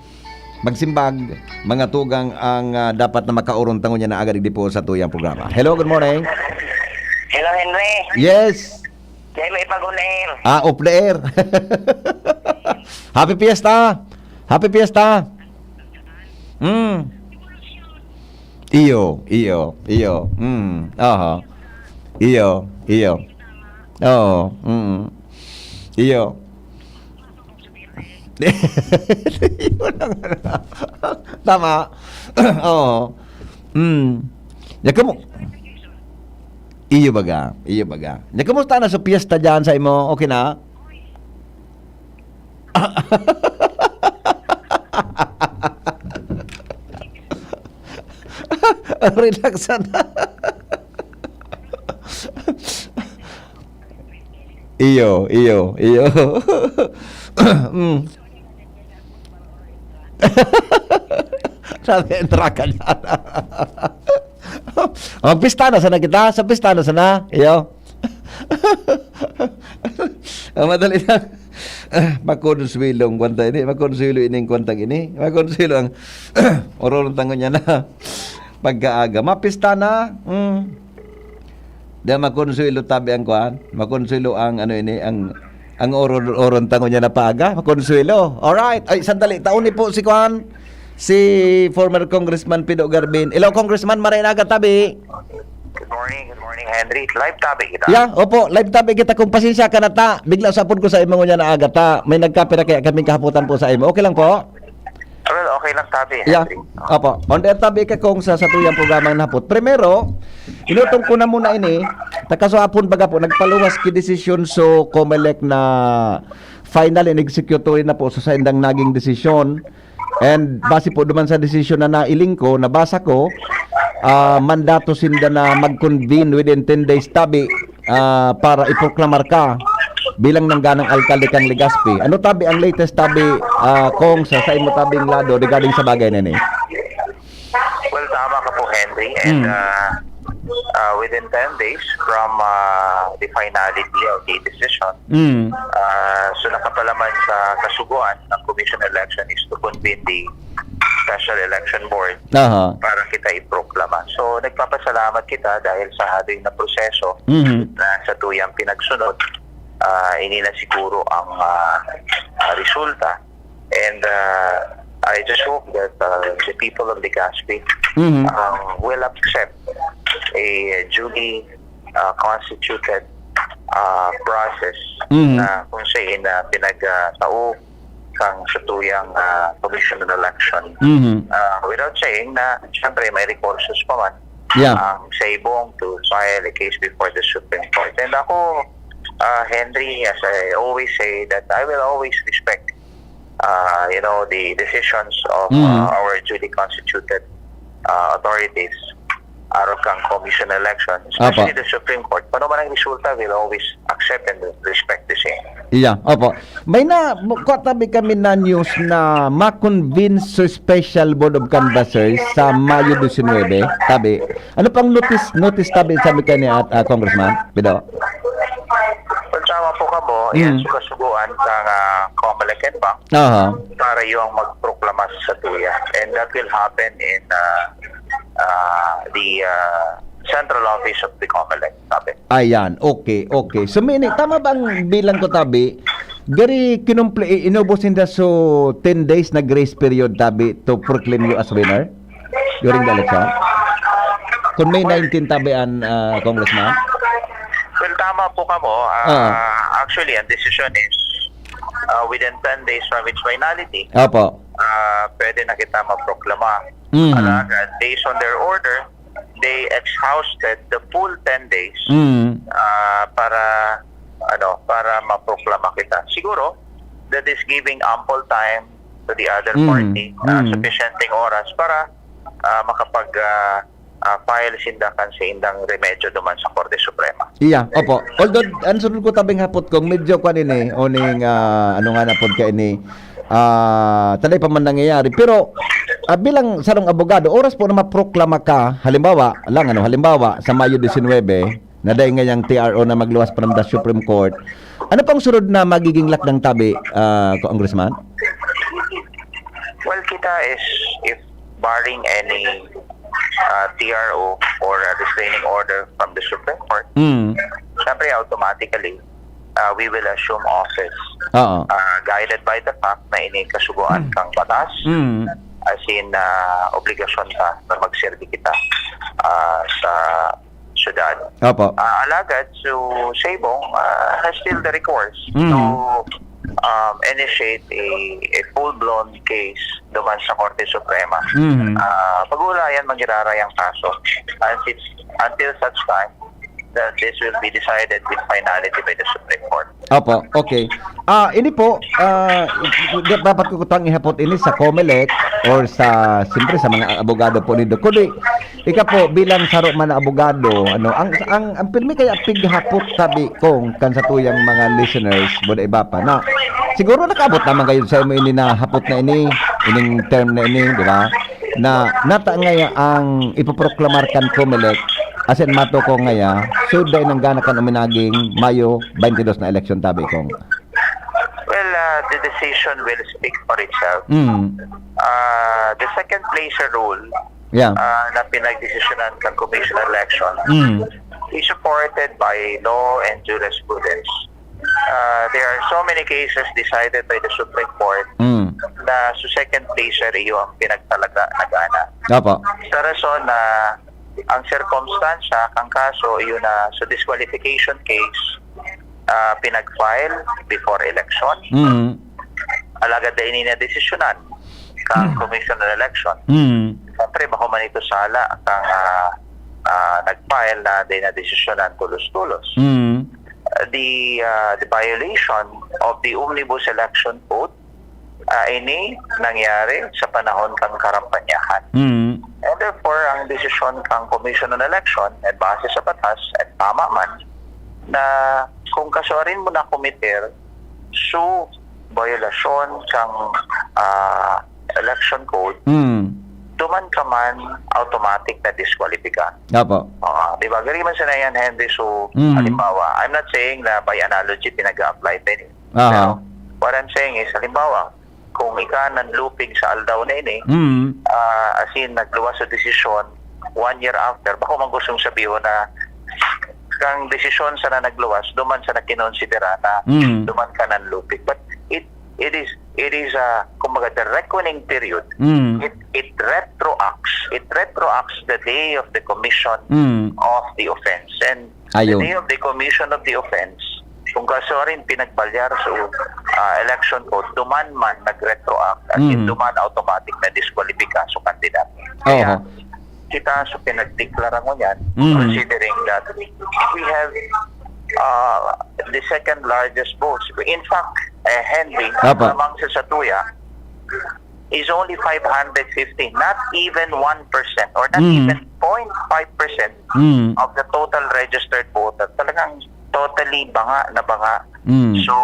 magsimbag, mga tugang ang, ah, dapat na makauron ta ngunyan na aga digdi po sa tuyang programa. Hello, good morning. Hello, Henry. Yes. Dahil may pag-on air. Ah, off the air. Happy Fiesta. Happy Fiesta. Mm. Iyo, iyo, iyo. Mm. Aha. Iyo, iyo. Oo. Mm. Iyo. Tama. Oo. Mm. Ya kamo. Iyo baga, iyo baga. Ya, kumusta na sa piyesta diyan sa imo? Okay na? Relax na. Iyo, iyo, iyo. Mm. Sabi, entra ka dyan. Magpista na sana kita. Sa pista na sana. Iyo. Ang madali lang. Makonsuelo ang kwanta ini. Makonsuelo ining kwanta ini. Makonsuelo ang ororong tango niya na pagkaaga. Mapista na. Mm. Di makonsuelo tabi ang kuan. Makonsuelo ang ano ini, ang ang oron-oron tango niya na paaga. Makonsuelo. Alright. Ay, sandali. Taon ni po si kuan. Si former Congressman Pido Garbin. Hello, Congressman. Maray na aga tabi. Good morning, good morning, Henry. Live tabi kita. Yeah, opo, live tabi kita. Kung pasensya ka na ta, bigla sa apod ko sa imo ngunyan na aga ta. May nagkapira kaya kaming kahapotan po sa imo. Okay lang po? Well, okay lang tabi, Yeah. Henry. Opo. On the air tabi ka kung sa satuyang programang nahapot. Primero, inutong ko na muna ini. Takaswapon baga po, nagpaluwas ki desisyon so Comelec na final and executory na po sa saindang naging desisyon. And base po duman sa desisyon na nailing ko, nabasa ko, ah, mandato sinda na mag-convene within ten days tabi, ah, para iproklamar ka bilang nangganang alkalde kang Legazpi. Ano tabi ang latest tabi, ah, kung sa, sa imo tabing lado regarding sa bagay na ini? Well, tama ka po, Henry. And Mm. uh, uh, within ten days from uh, the finality of the decision, Mm. uh, so nakapalaman sa kasugoan ng Commission on Election is to convene the Special Election Board Aha. para kita iproklama. So, nagpapasalamat kita dahil sa hadoy na proseso Mhm. na sa tuyang pinagsunod, ah, ini na siguro ang ah, ah, resulta. And ah, I just hope that ah, the people of Legazpi Mhm. ah, will accept a duly ah, constituted ah, process Mhm. na kung saan na pinagtao kang sa tuyang ah, Commission on Election. Mhm. Ah, without saying na, siyempre, may rekursos pa man Yeah. ang Saibong to file a case before the Supreme Court. And ako, uh, Henry, as I always say, that I will always respect, uh, you know, the decisions of Mm. uh, our duly constituted uh, authorities, arog kang Commission on Election, especially Apa. the Supreme Court. Kung ano man ang resulta, we'll always accept and respect the same. Iya, opo. May na, kwa tabi kami na news na ma-convince sa Special Board of Canvassers sa Mayo disinwebe, tabi. Ano pang notice, notice tabi sabi ka ni at, ah, Congressman Pido? Well, tama po ka mo, Mm. yan so kasugoan kang uh, Comelec and Bank Aha. para yung magproklama sa tuya. And that will happen in uh, uh, the uh, central office of the Comelec, sabi. Ayan, okay, okay. So, mini, tama ba ang bilang ko tabi? Gari kinumple, inubos ninda so ten days na grace period tabi to proclaim you as winner during the election? Kung May nineteen tabi an, ah, Congressman? Well, tama po ka mo. Ah. Actually, ang decision is uh, within ten days from its finality, Opo. uh, pwede na kita maproklama. Mhm. Alagad, based on their order, they exhausted the full ten days Mm. ah, para ano, para maproklama kita. Siguro, that is giving ample time to the other Mm. party, ah, Mm. sufficienteng oras para ah, makapag ah, ah, file sinda kan sa indang remedyo duman sa Korte Suprema. Yeah, opo. Although, ang sunod ko tabing hapot kung medyo kwan ini, o ning, ah, ano nga na pod ka ini, ah, taday pa man nangyayari. Pero, ah, bilang sarong abogado, oras po na maproklama ka, halimbawa, lang ano, halimbawa, sa Mayo disinwebe, na dahil ngayang T R O na magluwas pa ng the Supreme Court, ano pang sunod na magiging lakdang tabi, ah, Congressman? Well, kita is, if barring any uh, T R O or a restraining order from the Supreme Court, Mm. syempre automatically, uh, we will assume office Oo. uh, guided by the fact na ini kasugoan Mm. kang batas, Mm. as in uh, obligasyon ta na magserbi kita uh, sa syudad. Opo. Uh, alagad, so Sabong uh, has still the recourse Mm. to um, initiate a, a full-blown case duman sa Korte Suprema. Mm. Ah, pag-uulayan, magirarayang kaso until, until such time that this will be decided with finality by the Supreme Court. Opo, okay. Ah, ini po, ah, d- dapat ko kutang ihapot ini sa Comelec or sa, siyempre, sa mga abogado po nindo. Kundi, ika po, bilang saro man na abogado, ano, ang, ang, ang pirmi kaya pighapot tabi kong kan sa tuyang mga listeners, boda iba pa, na siguro nakaabot naman kayo sa imo ini na hapot na ini, ining term na ini, di ba? Na nata ngaya ang ipoproklamar kan Comelec, asin mato ko ngaya, so dahil nanggana kan uminaging Mayo twenty-two na eleksyon tabi kong. Well, uh, the decision will speak for itself. Mm. Uh, the second placer rule Yeah. uh, na pinagdesisyonan ng Commission on Election Mm. is supported by law and jurisprudence. Uh, there are so many cases decided by the Supreme Court Mm. na sa second placer iyo ang pinagtalaga na gana. Opo. Sa rason na ang sirkumstansya, ang kaso, yun na sa disqualification case, ah, pinag-file before election. Mm. Alagad na ini na desisyonan kang Commission on Election. Mm. Siyempre, bako man ito sala kang ah, ah, nag-file na di na desisyonan tulos-tulos. Mm. The, ah, the violation of the Omnibus Election Code, ah, ini nangyari sa panahon kang karampanyahan. Mm. And therefore, ang desisyon kang Commission on Election, at base sa batas, at tama man, na kung kasuarin mo na kumitir, so, violasyon kang ah, election code, Mm. duman ka man automatic na diskwalipika. Opo. Ah, di ba? Gari man sana yan, Henry. So, Mm. halimbawa, I'm not saying na by analogy pinag-a-apply pa yun. Aha. Pero what I'm saying is, halimbawa, kung ika nanlupig sa aldaw na ini, Mm. ah, as in, nagluwas sa desisyon one year after, bako man gustong sabihin na kang desisyon sana nagluwas, duman sana kinonsidera na Mm. duman ka nanlupig. But it it is it is uh, kumbaga, the reckoning period. Mm. It it retroacts. It retroacts the day of the commission Mm. of the offense. And Ayun. The day of the commission of the offense, kung kaso rin pinagbalyar sa ah, election code, duman man nag-retroact, at Mm. duman automatic na diskwalipika sa kandidato. Kaya Oho. kita sa pinagdeklara mo niyan, Mm. considering that we have uh, the second largest votes. In fact, eh, Henry, Apo. Lamang sa Satuya is only five hundred fifty, not even one percent or not Mm. even zero point five percent Mm. of the total registered voter. Talagang totally banga na banga. Mm. So,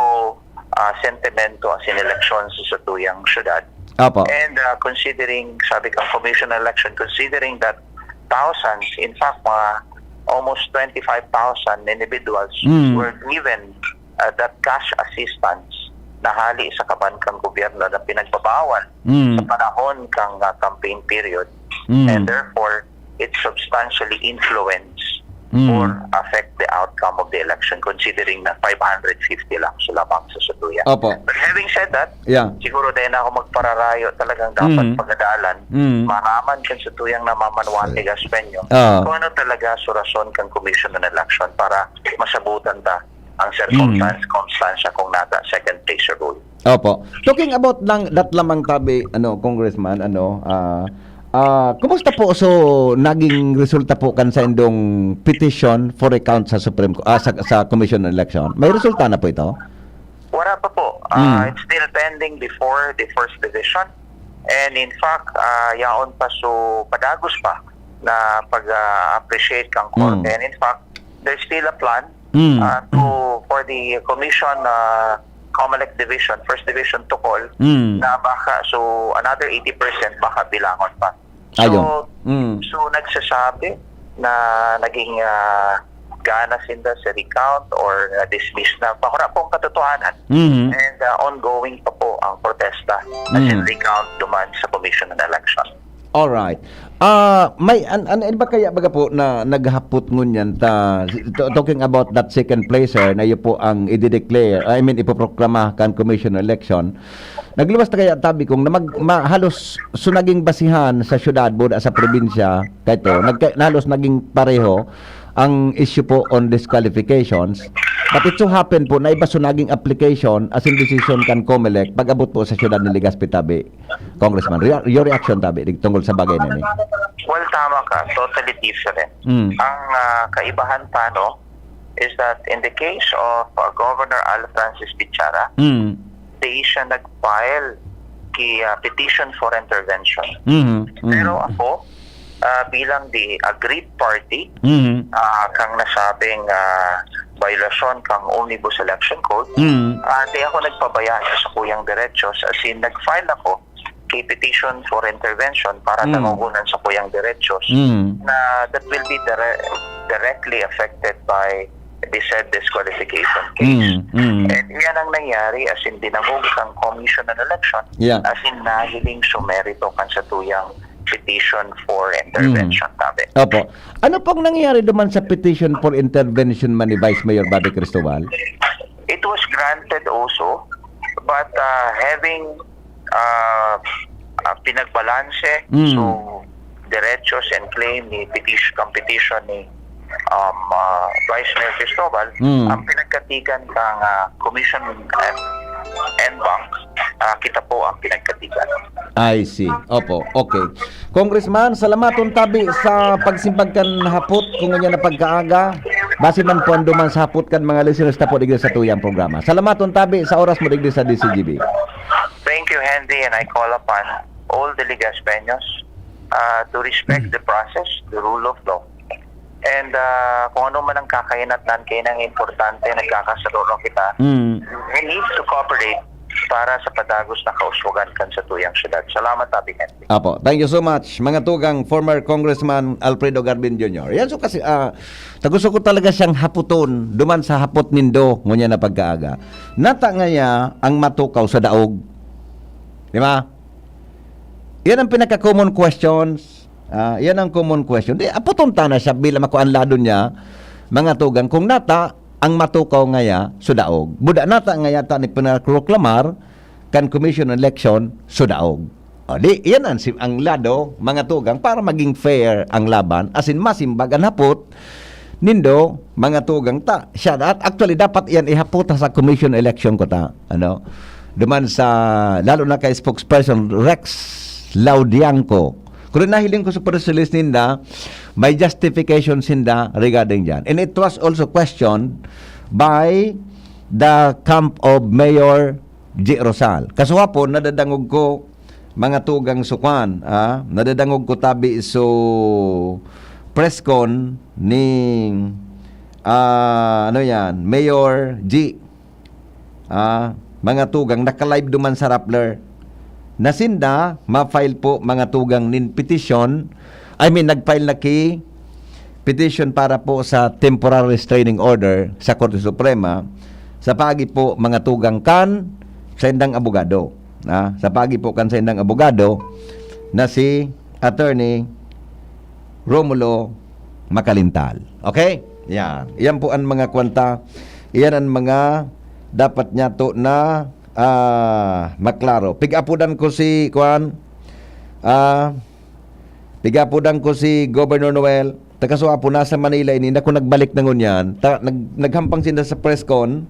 uh, sentimento ang sineleksyon sa satuyang syudad. Opo. And uh, considering, sabi kang Commission on Election, considering that thousands, in fact, mga almost twenty-five thousand individuals Mm. were given uh, that cash assistance na hali sa kaban kang gobyerno na pinagbabawal Mm. sa panahon kang uh, campaign period. Mm. And therefore, it substantially influence Mm. or affect the outcome of the election, considering na five hundred fifty lang sa lamang sa Satuya. Opo. But having said that, Yeah. siguro dahil na ako magpararayo, talagang dapat Mm. pagadalan, Mm. maraman kan satuyang namamanwati gaspenyo, Ah. kung ano talaga sa rason kang Commission on Election para masabutan ta ang circumstance, Mm. circumstance kung nata second place rule. Opo. Talking about lang that lamang tabi, ano, Congressman, ano, ah, ah, kumusta po so naging resulta po kan sa indong petition for recount sa Supreme Co- ah, sa, sa Commission on Election? May resulta na po ito? Wala pa po. Ah, Mm. It's still pending before the first division. And in fact, ah, yaon pa so padagos pa na pag-appreciate kang korte. Mm. And in fact, there's still a plan Mm. uh, to for the commission, uh, COMELEC division, first division to call, Mm. na baka, so another eighty percent baka bilangon pa. So, Ayo. Mm. so nagsasabi na naging, ah, gana sinda sa recount or na-dismiss na. Baka wala pong katotohanan. Mhm. And, ah, ongoing pa po ang protesta as in Mm. recount duman sa Commission on Election. Alright. Ah, may an-, an-, ano ba kaya baga po na naghapot ngunyan ta, to-, talking about that second placer na iyo po ang i-declare, I mean, ipoproklama kan Commission on Election. Nagluwas ta kaya tabi kung na mag-, ma-, halos so naging basihan sa syudad, buda sa probinsya, kay to, nagka-, halos naging pareho ang issue po on disqualifications. But it so happen po na iba so naging application as in decision kan COMELEC pag-abot po sa syudad ni Legazpi tabi. Congressman, rea-, your reaction tabi dig-, tungkol sa bagay na ini? Well, tama ka. Totally different. Mm. Ang, ah, kaibahan pa, no, is that in the case of, uh, Governor Al Francis Bichara, Mm. di siya nag-file ki, ah, petition for intervention. Mhm. Mm. Pero ako, ah, bilang the aggrieved party, Mhm. ah, kang nasabing, ah, violasyon kang Omnibus Election Code, Mm. ah, di ako nagpabaya sa sakuyang derechos. As in, nag-file ako ki petition for intervention para Mm. dangogon an sakuyang derechos Mm. na that will be dire-, directly affected by the said disqualification case. Mm, mm. And iyan ang nangyari, as in, dinangog kang Commission on Election, Yeah. as in, nahiling sumerito kan satuyang petition for intervention, Mm. tabi. Opo. Ano pong nangyari duman sa petition for intervention man ni Vice Mayor Bobby Cristobal? It was granted also, but, uh, having, uh, uh, pinagbalanse, Mm. so, derechos and claim ni petition, competition ni, um, uh, Vice Mayor Cristobal, Mm. ang pinagkatigan kang, uh, Commission en banc, uh, kita po ang pinagkatigan. I see. Opo. Okay. Congressman, salamaton tabi sa pagsimbag kan hapot, kung ngunyan na pagkaaga. Base man po ang duman sa hapot kan mga listeners ta po digdi sa tuyang programa. Salamaton tabi sa oras mo digdi sa D C G B. Thank you, Henry, and I call upon all the Legazpeños, uh, to respect Mm. the process, the rule of law. And, uh, kung ano man ang kakainatnan, kaya nang importante, nagkakasaruro kita, Mm. we need to cooperate para sa padagos na kauswagan kan satuyang syudad. Salamat, Abi Henry. Apo, thank you so much, mga tugang, former Congressman Alfredo Garbin Junior. Yan, so kasi, ah, ta gusto ko talaga siyang haputon, duman sa hapot nindo, ngunyan na pagkaaga. Nata ngaya ang matukaw sa daog. Di ba? Yan ang pinaka-common questions. Ah, yan ang common question. Di, aputon ta na siya bilang ako ang lado niya, mga tugang. Kung nata, ang matukaw ngaya, so daog. Buda nata ngaya ta ni pinaroklamar, kan commission election, so daog. O, di, yan ang, si-, ang lado, mga tugang, para maging fair ang laban, as in, masimbag ang hapot, nindo, mga tugang ta. Siya, at actually, dapat yan ihapot sa commission election ko ta. Ano? Duman sa, lalo na kay spokesperson Rex Laudianco. Kung nahiling ko sa press release ninda, may justification sinda regarding dyan. And it was also questioned by the camp of Mayor G Rosal. Kasuhapon, nadadangog ko, mga tugang sukwan, ah, nadadangog ko tabi so press con ni, ah, ano yan, Mayor G. Ah, mga tugang, naka-live duman sa Rappler. Na sinda, ma-file po, mga tugang, nin petition, I mean, nag-file na ki petition para po sa temporary restraining order sa Korte Suprema sa paagi po, mga tugang, kan saindang abogado. Ah, sa paagi po kan saindang abogado na si Attorney Romulo Macalintal. Okay? Yan. Yan po ang mga kwanta. Yan ang mga dapat niya to na, ah, maklaro. Pigapudan ko si, kuan, ah, pigapudan ko si Governor Noel. Takaswa po, nasa Manila ini. Naku, nagbalik na ngunyan. Ta-, nag-, naghampang sinda sa press con.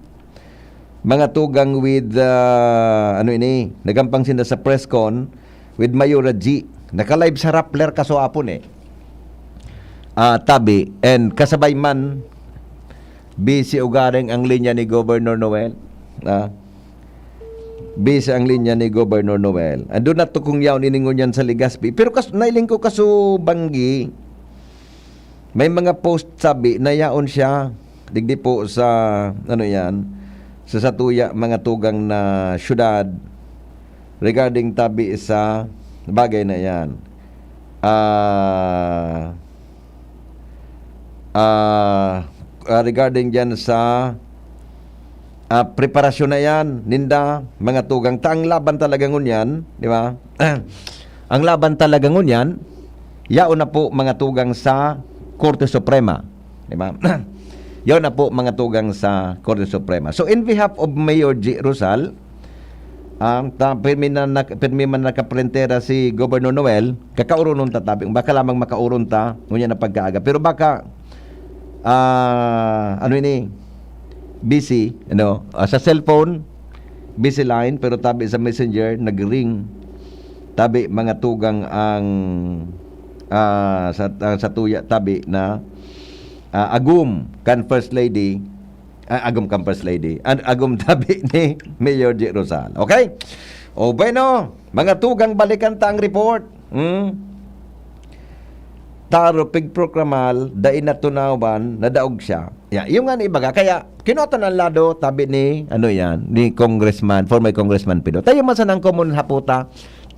Mga tugang with, ah, ano ini, naghampang sinda sa press con with Mayora G. Naka-live sa Rappler kasuhapon eh. Ah, tabi, and kasabay man, busy ugaring ang linya ni Governor Noel. Ah, busy ang linya ni Governor Noel. Ando na to kung yaon ini ngunyan sa Legazpi. Pero kas-, nailing ko kaso banggi, May mga post sabi na yaon siya, digdi po sa, ano yan, sa satuya, mga tugang na syudad, regarding tabi sa bagay na yan. Ah, ah, ah, regarding dyan sa, ah, preparasyon na yan, ninda, mga tugang, ta ang laban talaga ngunyan, di ba? Ang laban talaga ngunyan, yaon na po, mga tugang, sa Korte Suprema. Di ba? Yaon na po, mga tugang, sa Korte Suprema. So, in behalf of Mayor G. Rosal, ah, ta, pirmi na, na, pirmi man nakaprentera si Governor Noel, kakauronon ta tabi. Baka lamang makauron ta, ngunyan na pagkaaga. Pero baka, ah, ano ini? Busy, ano? Ah, sa cellphone, busy line, pero tabi sa messenger, nag-ring. Tabi, mga tugang ang, ah, sa, ah, sa tuya, tabi na, ah, agom kan First Lady, ah, agom kan First Lady, an-, agom tabi ni Mayor G. Rosal. Okay? O, bueno, mga tugang, balikan ta ang report. Hmm? Taro, pigproklamal, dai natunawan, nadaog siya. Ya, iyo nga ni ibaga. Kaya, kinuha ta na ang lado, tabi ni, ano yan, ni Congressman, former Congressman Pido. Tayo man sanang common haputa,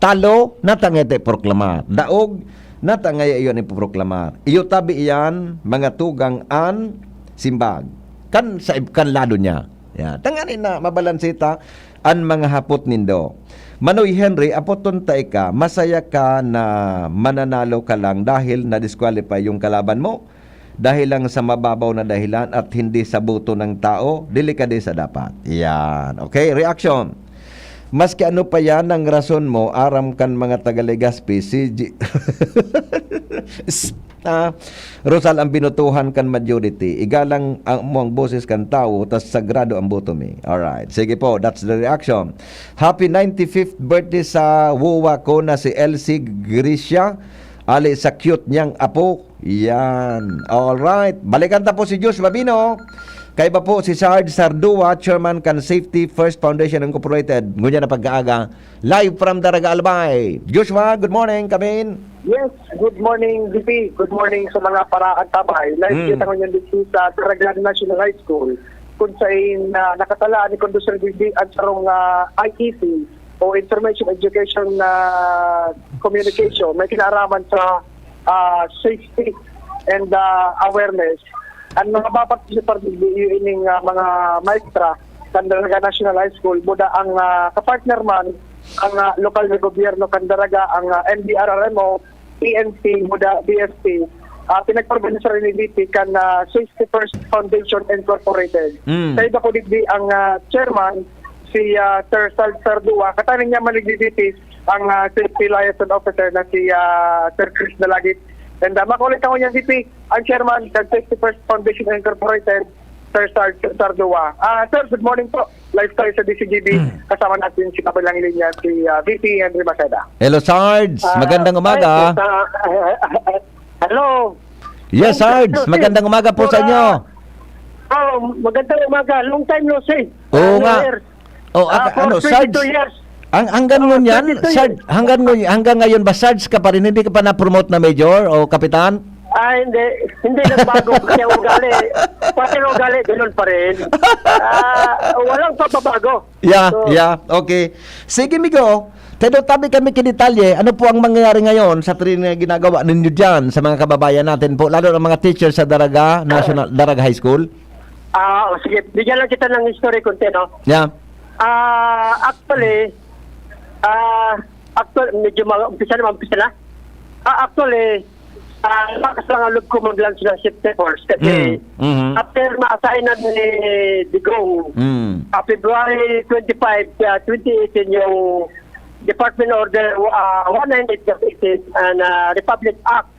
talo, natangete proklamar. Daog, natangaya iyon ipoproklamar. Iyo tabi iyan, mga tugang an simbag. Kan, sa, kan lado niya. Ya, tangani na, mabalansita, an mga hapot nindo. Manoy Henry, apoton ta ika, masaya ka na mananalo ka lang dahil na-disqualify yung kalaban mo? Dahil lang sa mababaw na dahilan at hindi sa boto ng tao, delikadesa dapat. Yan. Okay, reaction. Maski ano pa yan ang rason mo, aram kan mga taga Legazpi, si G-, ah, Rosal ang binutuhan kan majority. Igalang ang, mo ang boses kan tawo, tas sagrado ang boto mi. Alright. Sige po, that's the reaction. Happy ninety-fifth birthday sa wowa ko na si Elsie Grisha, ali sa cute niyang apo. Yan. Alright. Balikan ta po si Josh Babino. Kaiba po si Sarge Sardua, chairman kan Safety First Foundation Incorporated. Ngunyan na pagkaaga, live from Daraga, Albay. Joshua, good morning, kamin. Yes, good morning, V P. Good morning sa mga paraantabay. Live Mm. kita ngayon dito sa Daraga National High School, kung saan, ah, nakatala ni Conductor V P ang sarong, ah, I E C o Information Education, ah, Communication. May kinaraman sa, ah, safety and, ah, awareness. Ang mga mapaparticipar digdi, iyo ining, ah, mga maestra kan Daraga National High School, buda ang, ah, kapartner man, ang, ah, lokal na gobyerno kan Daraga, ang, ah, N D R R M O, P N P, buda B F P, ah, pinag-organisa rin ni V P kan, ah, Safety First Foundation Incorporated. Mm. Sa iba ko digdi ang, ah, chairman, si, ah, Sir Sal Sardua, kataning niya man nagdi-D P ang, ah, safety liaison officer na si, ah, Sir Chris Dalagit. And, ah, makulit ako niyan, V P, ang chairman ng Safety First Foundation Incorporated, Sir Sar-, Sardua. Ah, sir, good morning po. Live tayo sa D C G B. Hmm. Kasama natin si kabilang linya, si, ah, V P Henry Maceda. Hello, Sarge. Ah, Magandang umaga. Ay, sa, hello. Yes, Sarge. Hello, sir. Magandang umaga po sa Hola. inyo. Oh, magandang umaga. Long time no see. Oo Ah, nga. Mayor. Oh, Ah, aka-, for ano, Sarge? twenty-two years. Ang, hanggang Oh, ngunyan, twenty-two Sarge, years. hanggang ngun-, hanggang ngayon ba, Sarge ka pa rin? Hindi ka pa na-promote na major o kapitan? Ah, hindi. Hindi nagbago pati ang ugali. Pati ang ugali, ganun pa rin. Ah, walang pagbabago. Yeah, So, yeah. Okay. Sige, migo. Tedo, tabi kami kidetalye. Ano po ang mangyayari ngayon sa training na ginagawa ninyo dyan sa mga kababayan natin po, lalo ng mga teachers sa Daraga National, Daraga High School? Ah, o sige, bigyan lang kita ng history konti, no? Yeah. Ah, actually, ah, actually, medyo ma-, umpisa na, umpisa na. Ah, actually, ah, lakas lang ang loob ko mag-launch ng safety first kasi Mm, mhm. after ma-assign na ni Digong, Mm. ah, February twenty-five, ah, twenty eighteen, yung Department Order, ah, one nine eight dash eighteen and, ah, Republic Act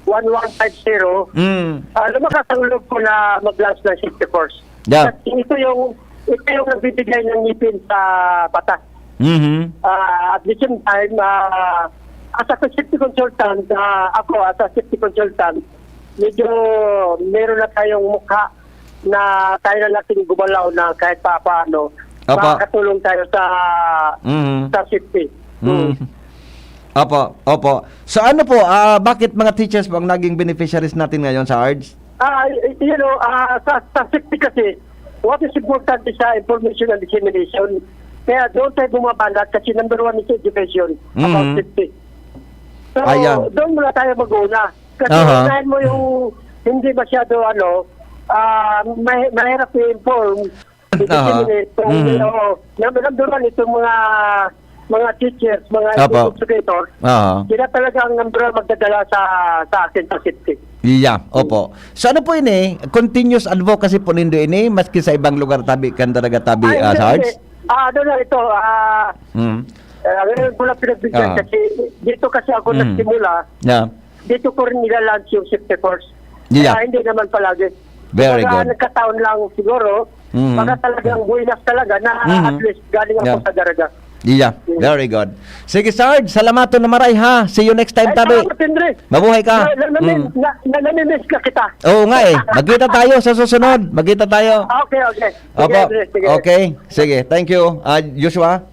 one one five zero, Mm. ah, lumakas ang loob ko na mag-launch ng safety first. Yeah. Kasi ito yung, ito yung nagbibigay ng ngipin sa batas. Mhm. Ah, at the same time, ah, as a safety consultant, ah, ako as a safety consultant, medyo meron na tayong mukha na kaya na natin gumalaw na kahit pa paano, Apa. makakatulong tayo sa, Mhm. sa safety. Mm. Mm. Opo, opo. So ano po, ah, bakit mga teachers po ang naging beneficiaries natin ngayon, Sarge? Ah, y-, you know, ah, sa, sa safety kasi, what is important is, ah, information and dissemination. Kaya doon tayo bumabanat kasi number one is education about Mhm. safety. So, Ayan. doon muna tayo mag-una. Kasi Aha. unahin mo yung hindi masyado, ano, ah, may-, mahirap i-inform. Aha. Disseminate. Kung, Mhm. oo, number, number one, itong mga, mga teachers, mga Apo. Educators, Aha. sila talaga ang number one magdadala sa, sa atin sa safety. Yeah, opo. So ano po ini? Continuous advocacy po nindo ini, maski sa ibang lugar tabi, kan talaga tabi, Ay, ah, hindi, Sarge? hindi. Ah, ano lang ito, ah, Mm. eh, ngayon ko lang pinagbigyan Aha. kasi dito kasi ako Mm. nagsimula. Yeah. Dito ko rin nila-launch yung safety course. Yeah. Kaya hindi naman palagi. Very Kumbaga, good. nagkataon lang siguro, Mm. baka talagang buwinas talaga na Mm. at least galing ako Yeah. sa Daraga. Yeah, Mm. very good. Sige, Sarge, salamaton na maray, ha. See you next time, Ay, tabi. salamat, Henry. Mabuhay ka. Na, na, na, Mm. na, na, namimiss na kita. Oo nga, eh. Magkita tayo sa susunod. Magkita tayo. Okay, okay. Sige, Opo. Henry, sige. Okay. Sige, thank you. Ah, Joshua?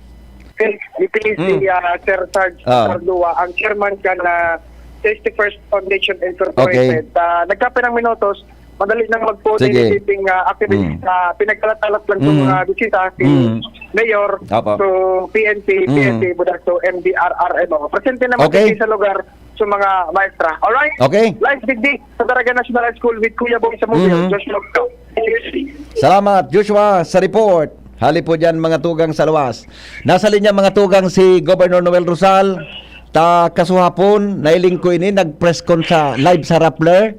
It is Mm. si, ah, Sir Sarge Ah. Cardua, ang chairman kan, ah, sixty-first Foundation Incorporated. Okay. Ah, nagkapirang minutos, madali nang magpo Sige. Initiating, ah, activity Mm. sa pinagkalat-alat lang sa Mm. mga bisita, si Mm. Mayor, Apo. to P N P, Mm. P N P, budak to M D R R M O. Presente naman Okay. din sa lugar sa mga maestra. Alright? Okay. Live digdi sa Daraga National High School with Kuya Boy Samudio, Mhm. Joshua Gao. Salamat, Joshua, sa report. Hali po dyan, mga tugang sa luwas. Nasa linya, mga tugang, si Governor Noel Rosal. Ta kasuhapon, nailing ko ini, nag-press con sa live sa Rappler.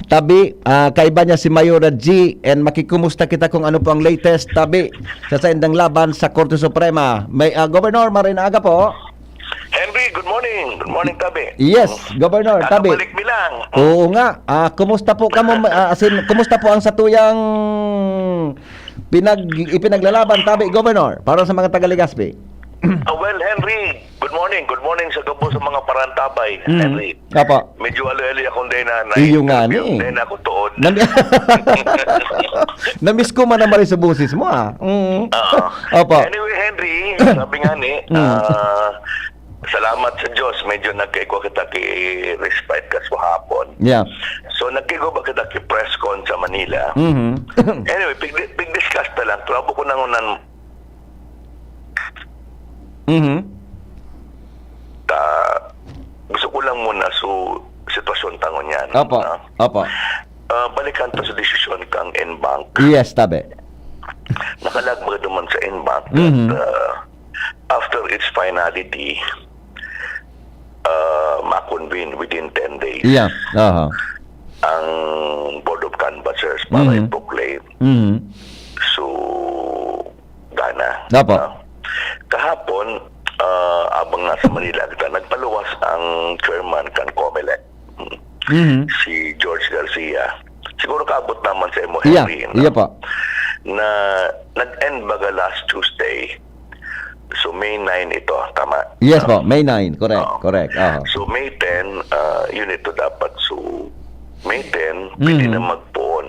Tabi, ah, kaiba niya si Mayora G, and makikumusta kita kung ano po ang latest, tabi, sa saindang laban sa Korte Suprema. May, ah, Governor, maray na aga po. Henry, good morning. Good morning, tabi. Yes, Governor, tabi. Kakabalik mi lang. Oo nga. Ah, kumusta po kamo, ah, as in, kumusta po ang satuyang pinag-, ipinaglalaban, tabi, Governor, para sa mga taga Legazpi? Ah, well, Henry, good morning. Good morning sa gabos sa mga parantabay, Mm. Henry. Apo. Medyo aloy-aloy akong day na, na Iyo nga interview. Ni. Day na ako tuod. Nami-, namiss ko man ang maray sa boses mo, ah. Mm. Oo. Opo. Anyway, Henry, sabi nga ni, Mm. ah, salamat sa Diyos, medyo nagkaigwa kita ki respite kas hapon. Yeah. So, nagkaigwa ba kita ki press con sa Manila? Mhm. Anyway, pig-, pig-discuss na lang. Trabo ko nang unan Mhm. Ta, gusto ko lang muna su sitwasyon ta ngunyan, Opo, ah. opo. Ah, balikan ta sa desisyon kang en bank. Yes, tabi. Nakalag baga duman sa en bank Mhm. that, ah, after its finality, ah, ma-convene within ten days Yeah, aha. ang Board of Canvassers para Mhm. i-proclaim. Mhm. So, gana. Opo. Ah, kahapon, ah, abang nasa Manila kita, nagpaluwas ang chairman kan Comelec, Mhm. si George Garcia. Siguro kaabot naman sa imo, Iya, Henry, no? Iya po. Na nag-end baga last Tuesday. So, May nine ito, tama? Yes Ah, po, May nine. Correct, oo. Correct. Aha. So, May ten, ah, yun ito dapat. So, May ten, pwede Mhm. na magpoon.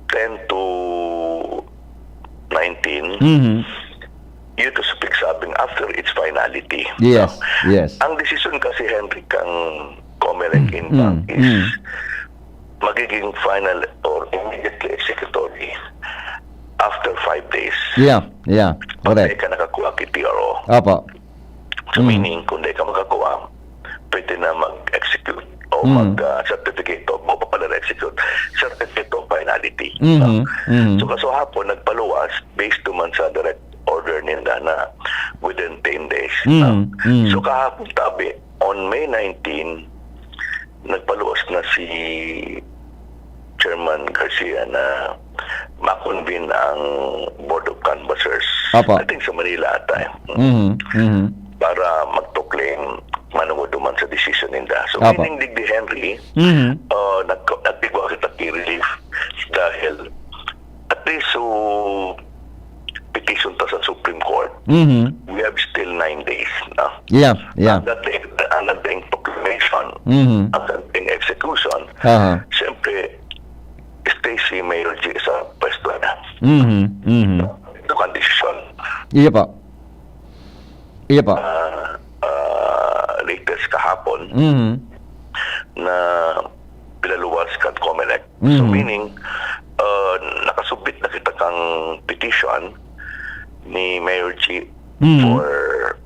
Ten to nineteen, Mhm. yun to sa pigsabing after its finality. Yes, No? yes. Ang desisyon kasi, Henry, kang Comelec Mm, in mm, bank is mm. magiging final or immediately executory after five days. Yeah, yeah. Pag Correct. di ka nakakuha ki T R O. Opo. So, Mm. meaning, kung di ka makakuha, pwede na mag-execute o Mm. mag, ah, certificate of, o pa pala na-execute, certificate of finality. Mhm, No? mhm. So, kaso hapon, nagpaluwas, based naman sa direct order ninda na within ten days. Mhm, No? mhm. So, kahapon tabi, on May nineteen, nagpaluwas na si Chairman Garcia na ma-convene ang Board of Canvassers. Apo. I think sa Manila ata, eh. Mhm, mhm. Para magtuklaim manungod duman sa desisyon ninda. So, Apo. meaning, digdi Henry, Mhm. uh, nag-, nagtigwa kita ki relief dahil at least, so, petition ta sa Supreme Court, Mhm. we have still nine days, no? Yeah, yeah. Ang dating, ang dating proclamation, Mhm. ang dating execution, Aha. siyempre, stay si Mayor G sa pwesto na. Mhm, mhm. Ito ang desisyon. Iya pa. Iya pa. Ah, ah, later kahapon Mhm. na pinaluwas kan Comelec. So, Mhm. meaning, uh, nakasubmit na kita kang petition ni Mayor G Mhm. for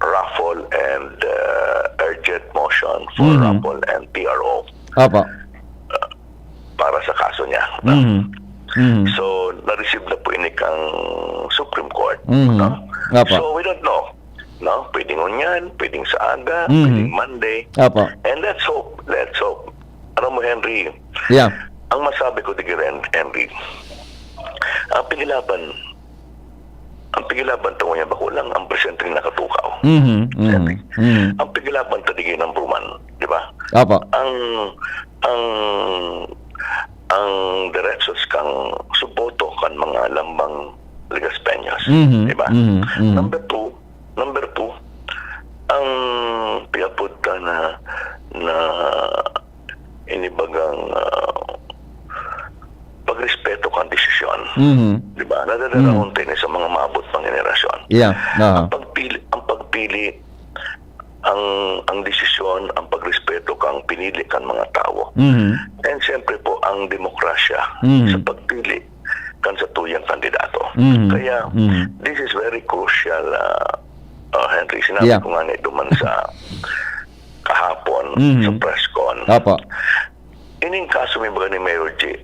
raffle and, uh, urgent motion for Mhm. raffle and T R O. Apa. Uh, para sa kaso niya, no? Mhm. Mhm. So, na-receive na po ini kang Supreme Court, Mhm. no? Apa. So, we don't know, no? Pwedeng ngunyan, pwedeng sa aga, Mhm. pwedeng Monday. Apa. And let's hope, let's hope. Alam mo, Henry, Yeah. ang masabi ko, Digren, Henry, ang pigilaban, ang pigilaban to niya, bako lang ang presidente nakatukaw. Mhm, mhm, Henry. mhm. Ang pigilaban ta, Digren, number one, di ba? Apa. Ang, ang, ang derechos kang suboto kan mga lambang Legaspeños, Mhm, di ba? mhm, mhm. Number two, number two, ang piyapunta na, na inibagang, ah, pagrespeto kan desisyon. Mhm. Di ba? Nadadalahon Mhm. tayo sa mga maabot pang henerasyon. Yeah, aha. Ang pagpili, ang pagpili, ang, ang desisyon, ang pagrespeto kang pinili kan mga tawo. Mhm. And siyempre po, ang demokrasya Mhm. sa pagpili kan satuyang kandidato. Mhm. Kaya, Mhm. this is very crucial, ah, ah, Henry. Sinabi Yeah. ko nga ni duman sa kahapon Mhm. sa press con. Apo. Ining kaso may baga ni Mayor G,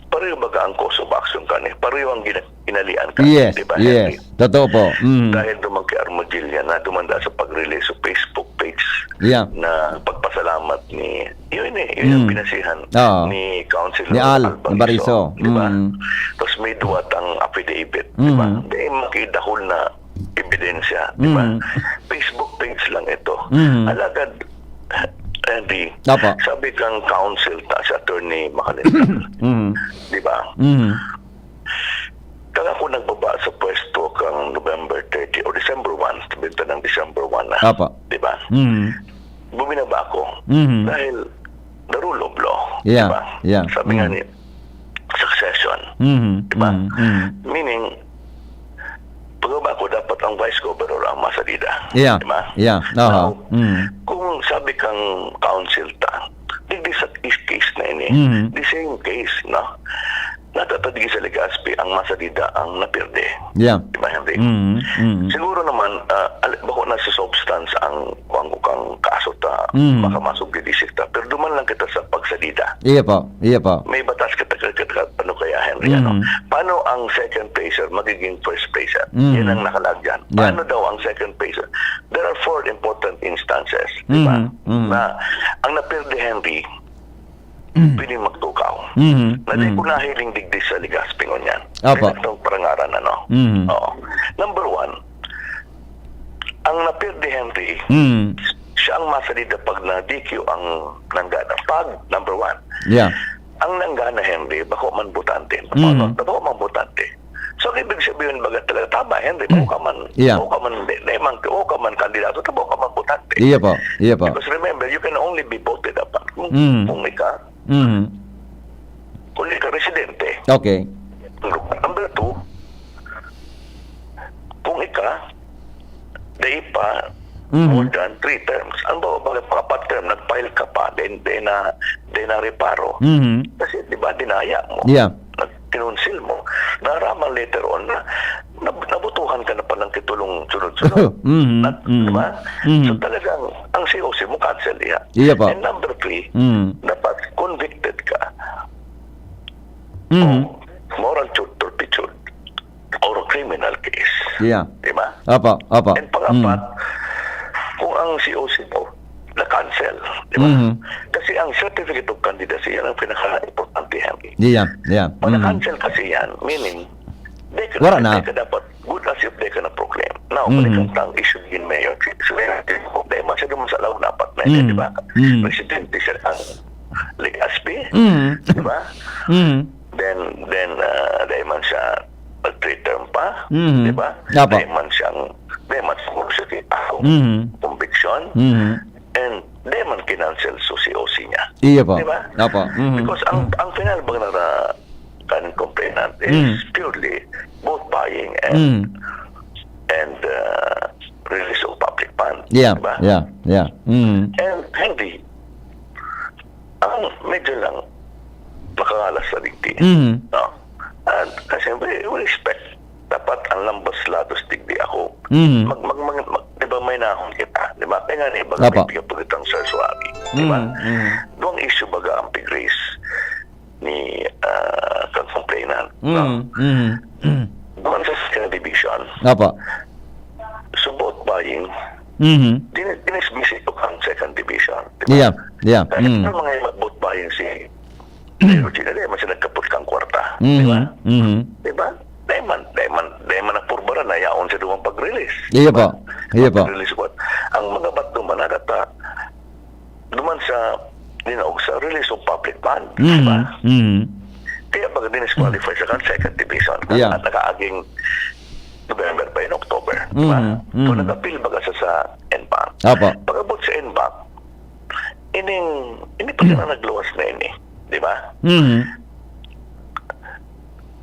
pareho baga ang cause of action kani? Pareho ang gina-, inalian kani, Yes, di ba, Henry? yes. Totoo po. Mm. Dahil duman kay Armadillo na dumanda sa pag-release sa Facebook page Yeah. na pagpasalamat ni, yun eh, yun ang Mm. pinasihan Oo. ni Councilor Ni Al, Albariso, Bariso. di ba? Mm. Tapos may duwa tang affidavit, di ba? Mhm. Di makidahol na ebidensya, di ba? Mhm. Facebook page lang ito. Mhm. Alagad, Andy, Apo. sabi kang counsel ta, si Attorney Macalintal, Mhm. di ba? Mhm. Kaya ako nagbaba sa pwesto kang November thirty o December one, sabihin ta ng December one na, Apo. di ba? Mhm. Bumaba ako Mhm. dahil the rule of law, Yeah, di ba? yeah. Sabi nga Mhm. ni, succession. Mhm, Di ba? mhm, mhm. Meaning, pagbaba ko, dapat ang vice governor ang masalida. Yeah, Di ba? yeah. Aha. Now, Mm. kung sabi kang counsel ta, digdi sa is-, case na ini, Mhm. the same case, no? Natatadigi sa Legazpi ang masalida ang napirde. Yeah. Di ba, Henry? Mhm, mhm. Siguro naman, ah, al-, bako na sa substance ang kuwan ko kang kaso ta, Mhm. baka masubli di sekta. Pero duman lang kita sa pagsalida. Iya po, iya po. May batas kita, kita, kita, ano kaya, Henry, ano? Mm. Paano ang second placer magiging first placer? Mm. Yan ang nakalaag dyan. Yeah. Paano daw ang second placer? There are four important instances, di ba? Mm, mm. Na ang napirde, Henry, Mm. pwede magtukaw. Mm, Na di mm. ko nahiling digdi sa Legazpi ngunyan. Apo. Kaya itong parangaran, ano? Mm. Oo. Number one, ang napirde, Henry, Mm. siya ang masalida pag na-D Q ang nanggana. Pag, number one. Yeah. Ang nanggana, Henry, bako man botante. Mm. Ano? Bako man botante. So, ang ibig sabihin, baga talaga, tama, Henry, bako Mm. ka man, Yeah. bako ka man, di, di man, bako ka man kandidato, bako ka man botante. Iya po, iya po. Because remember, you can only be voted upon kung, Mm. kung ika, Mm. kung ika residente. Okay. Number two, kung ika, dai pa, Mhm. more than three terms. Ang bawa, baga, pang-apat term, nag-file ka pa, then, then na, then na reparo. Mhm. Kasi, di ba, dinaya mo. Yeah. Nag-, kinunsil mo. Naraman later on na, nab-, nabutuhan ka na palang kitulong sunod-sunod. Mhm, Na, mhm. di ba? Mhm. So, talagang, ang C O C mo, cancel, iya. Iya po. And number three, Mhm. dapat convicted ka Mhm. o moral tur-, turpitude or criminal case. Yeah. Di ba? Apo, apo. And pangapat, Mhm. kung ang C O C mo, na-cancel, di ba? Mhm. Kasi ang certificate of candidacy, yan ang pinaka-importante, Henry. Yeah, yeah. Pag Mhm. na-cancel kasi yan, meaning, di ka, Wala na. di ka dapat, good as if di ka na-proclaim. Now, Mhm. balikan ta ang issue ni Mayor. Si, si Mayor, di man siya duman sa laog na apat na yan, Mhm. di ba? Mhm. Presidente siya ang Legazpi, Mhm. di ba? Mhm. Then, then, ah, dai man siya mag-three term pa, Mhm. di ba? Apo. Dai man siyang, dai man siguro siya kay Mhm. conviction, Mhm. and dai man kinancel so C O C niya. Iya po. Di ba? Apo. Mhm. Because ang, Mhm. ang final bang na kan complainant is Mhm. purely vote buying and, Mhm. and, uh, release of public fund. Yeah, Di ba? yeah, yeah. Mhm. And, and hmm, medyo lang makangalas sa digdi. Mhm. No? And, ah, siyempre, we respect. Dapat ang lambas lados digdi ako. Mhm. Mag, mag, mag, mag, di ba, may nahon kita, di ba? Kaya nga, di ba, Apo. May pagkapagitang sa suwari, di ba? Mhm, mhm. Duwang issue baga ang pig-raise ni, ah, kang complainant, no? Mhm, mhm, mhm. Duman sa second division, Apo. So, vote buying, Mhm. din-, dinismiss ito kang second division, di ba? Yeah, yeah. Kaya Mm. ang mga mag-vote buying si Mayor Gina, di man siya nagkapot kang kwarta, di ba? Mhm, mhm. Di ba? Di man, di man, di man napurbaran na yaon sa duwang pag-release. Iyo po. Iyo po. Pag-release ko. Ang mga bat duman, nagata-, duman sa, you know, sa release of public fund, di ba? Mhm, mhm. Kaya pag dinisqualify siya kan second division, Yeah. naka-, nakaaging November pa in October, di ba? Mhm, So, mhm. nag-appeal baga siya sa en banc. Apo. Pag-abot sa en banc, ining, hindi pa siya nagluwas na ini, di ba? Mhm.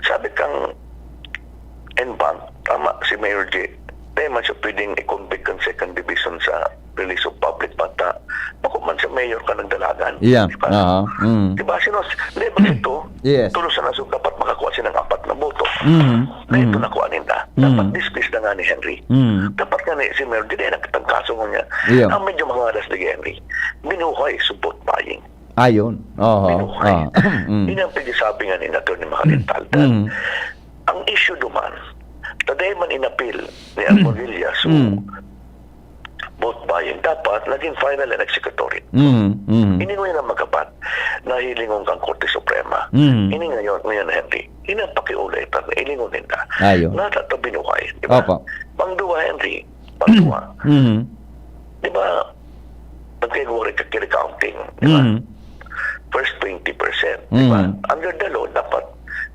Sabi kang en banc, tama si Mayor J, di man siya pwedeng i-convict kan second division sa release of public fund ta. Bako man sa mayor ka nagdalagan, Yeah. di ba? Aha. Mm. Di ba? Sino, di ba ito? Yes. Tulos na so, dapat makakuha siya ng apat na boto. Mhm. Na ito Mhm. nakuha ninda. Dapat Mhm. dismiss na nga ni Henry. Mhm. Dapat nga ni si Mayor J, di nagtangkaso mo niya. Yeah. Ang medyo mangalas ni Henry, binuhay, so vote buying. Ayun. Oho. Binuhay. Ah. Mm. Yun ang pagsasabi nga ni Attorney Macalintal. Mm. Ang issue duman, ta dai man inapil ni Armon Villas, so, Mm. vote buying, dapat naging final and executory. Mm, mm. Ini ngayon ang magapat na hilingon kang Korte Suprema. Mm. Ini ngayon, ngayon, Henry, ini ang pakiulay ta na hilingon ninda. Ayo. Nata ta binuhay, di ba? Opo. Pangduwa, Henry, pangduwa. Mm. Di ba, nagkaigo rin ka recounting, di ba? Mm. First twenty percent, di ba? Mm. Under the law, dapat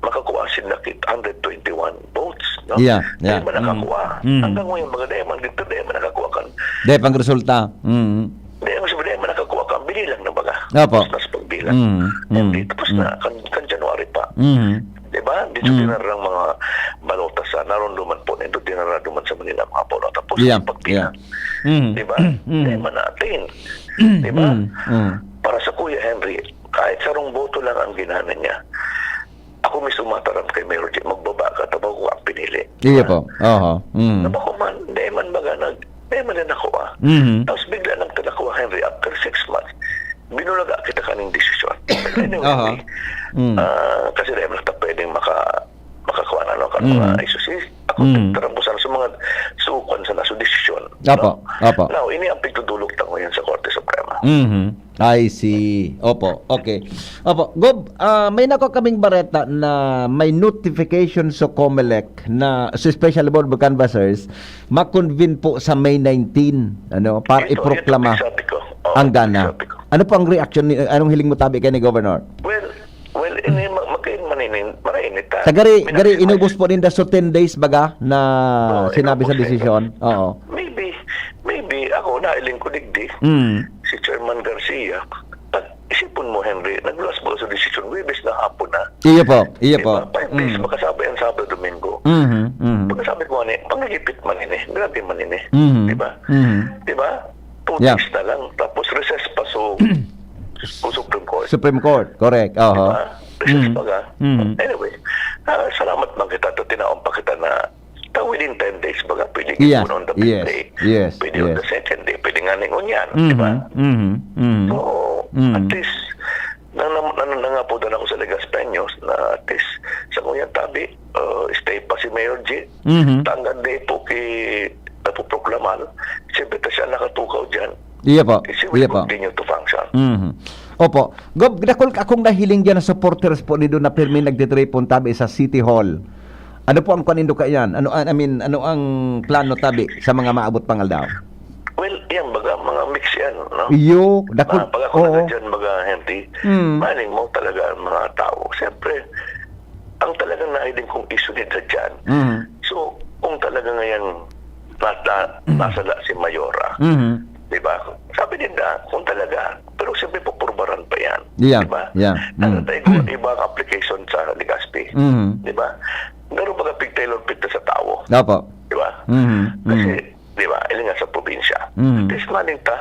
makakuha sila kit hundred twenty-one votes, no? Yeah, yeah. Di ba nakakuha? Mm. Mm. Hanggang ngayon, mga dahil man dito, dahil man nakakuha kan. Dahil pang resulta. Mm. Dahil man sabi, dahil man nakakuha kan, binilang na baga. Opo. Tapos na sa pagbilang. Mm, mm, Hindi, tapos mm. na, kan, kan January pa. Mm. Di ba? Dito Mm. dinarang mga balota sa, narunduman po nito, dinara duman sa Manila, mga balota. Tapos Yeah, pagbilang. yeah. Mm. Di ba? Mm. Dahil man natin. Di ba? Mm, mm. Para sa Kuya Henry, kahit sarong boto lang ang ginana niya, ako mismo mataram kay Mayor J, magbaba ka, tabako ang pinili. Iyo po. Oho. Mm. Tabako man, di man baga nag-, di man na nakuha. Mhm. Tapos bigla lang ka nakuha, Henry, after six months, binulaga kita kaning desisyon. Anyway, Aha. Mm. ah, kasi di man ta pwedeng maka-, makakuha na, no, kan mga Mm. issues. Ako, Mm. taram ko sana sa mga sukan sana sa desisyon, Apo, no? apo. Now, ini ang pagtutulog ta ngayon sa Korte Suprema. Mhm. I see. Opo. Okay. Opo. Gob, ah, may nako kaming bareta na may notification sa Comelec na sa Special Board of Canvassers, ma-convene po sa May nineteen, ano, para Ito, ito, iproklama sabi ko. Oo, ang gana. sabi ko. Ano po ang reaction ni, anong hiling mo tabi kay ni Governor? Well, well, ini, ma-, makain maninin, marainit, ah. Sa gari, May gari, nakita inubos po ninda so ten days baga na Oo, sinabi sa inubos ninda. desisyon? Oo. Maybe, maybe, ako, nailing ko digdi. Mm. Si Chairman Garcia, pag isipon mo, Henry, nagluwas ba sa desisyon, Huwebes na hapon na. Iyo po, iyo Di po. ba? Five days, Mm. makasabay ang Sabado, Domingo. Mhm, mhm. Pag sabi ko, ano, eh, panggigipit man ini, grabe man ini. Mhm. Di ba? Mhm. Di ba? Two Yeah. days na lang, tapos recess pa, so, so Supreme Court. Supreme Court, correct. Di Oho. ba? Recess Mm. pa ka. Mm. Anyway, ah, salamat man kita, to, tinaon pa kita na, ta, within ten days, baga, pwede Yeah. gipunon the Yes. first day. Yes. Pwede on Yes. the second day, pwede nga ning unyan, di ba? Mhm. Mhm. Mhm. So, Mm. at least, na, na, na, nangapodan ako sa Legazpeños na at least sa kuyang tabi, uh, stay pa si Mayor G. Mhm. Tanggal day po ki, napoproklaman, siyempre ta siya nakatukaw dyan. Iya po. Kasi we Iya po. continue to function. Mhm. Opo. Gob, dakul akong nahiling dyan na supporters po ni doon na pirmi nagtitripon tabi sa City Hall. Ano po ang kwan nindo kaiyan? Ano, I mean, ano ang plano tabi sa mga maabot pang aldaw? Well, yan, baga, mga mix yan, no? Iyo, dakul-, Ah, pag ako oo. na dyan, baga, Henry, Mm. maling mo talaga ang mga tao. Siyempre, ang talagang nahiling kong issue nila dyan. Mm. So, kung talaga ngayon nasa, Mm. nasala si Mayora, Mm. di ba? Sabi nila, kung talaga, pero siyempre, pupurbaran pa yan. Yeah, Di ba? yeah. Ano Mm. tayo kung iba ang application sa Legazpi? Mm. Di ba? Pero baga pig-tailor fit ta sa tao. Opo. Di ba? Mm. Kasi, Mm. di ba, ilingan sa probinsya. Mm. At least, maling ta,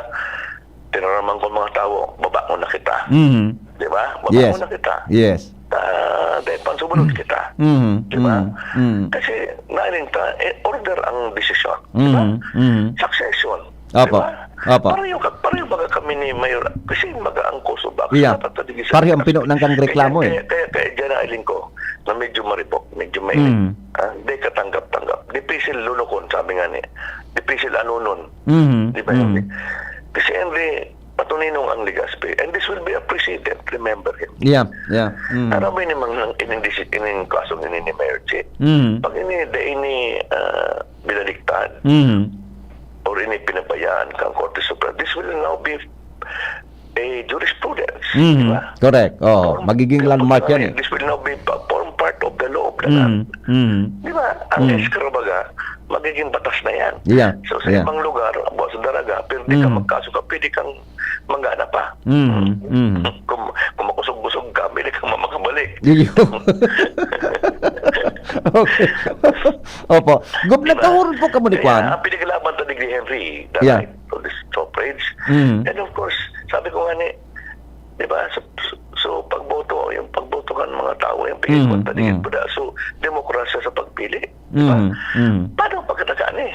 tinaraman ko mga tao, baba mo na kita. Mm. Di ba? Yes. Mabangon na kita. Yes. Ah, dahil pansubulod kita. Mhm. Di ba? Mm. Mm. Kasi nailing ta, eh, order ang desisyon. Di ba? Mhm. Mhm. Succession. Apo. Di ba? Apo. Pareho ka, pareho baga kami ni Mayor. Kasi baga ang course of action Yeah. dapat sa digis-, Pareho ang pinonan kang reklamo, Kaya, eh. kaya, kaya dyan nailing ko na medyo maripok, medyo mainit. Mm. Ah, di katanggap-tanggap. Dipisil lunokon, sabi nga ni. Dipisil anonon. Mhm. Di ba, Mm. Henry? Kasi, Henry, patuninong ang Legazpi. And this will be a precedent, remember him. Yeah, yeah. Mm. Aram mo ini mang, ining disi-, ining kasong ini ni Mayor Chi. Mm. Pag ini, da ini, ah, binaliktad, Mm. or ini pinabayaan kang Korte Suprema, this will now be a jurisprudence, Mhm. di ba? Correct. Oh, Form-, magiging landmark yan eh. This will now be pa-, form part of the law of the land. Mm, mm. Di ba? Ang Mm. escrow baga, magiging batas na yan. Yeah, So, sa yeah. ibang lugar, buwas sa Daraga, pero di ka Mm. magkaso ka, pwede kang manggana pa. Mm, mm. Kung, kung makusog-kusog ka, pwede kang mamakabalik. Iyo. Okay. Opo. Gob, Di ba? nagkahurot po kamo ni Kaya, Kwan? ang pinaglalaban ta digdi, Henry, the Yeah. right of the suffrage. Mm. And of course, sabi ko nga ni, di ba, so, so, so, pagboto, yung pagboto kan mga tao, yung Mm, pag-iwan ta digdi mm. po na. So, demokrasya sa pagpili, di ba? Mm, mm. Paano pagkatagaan eh?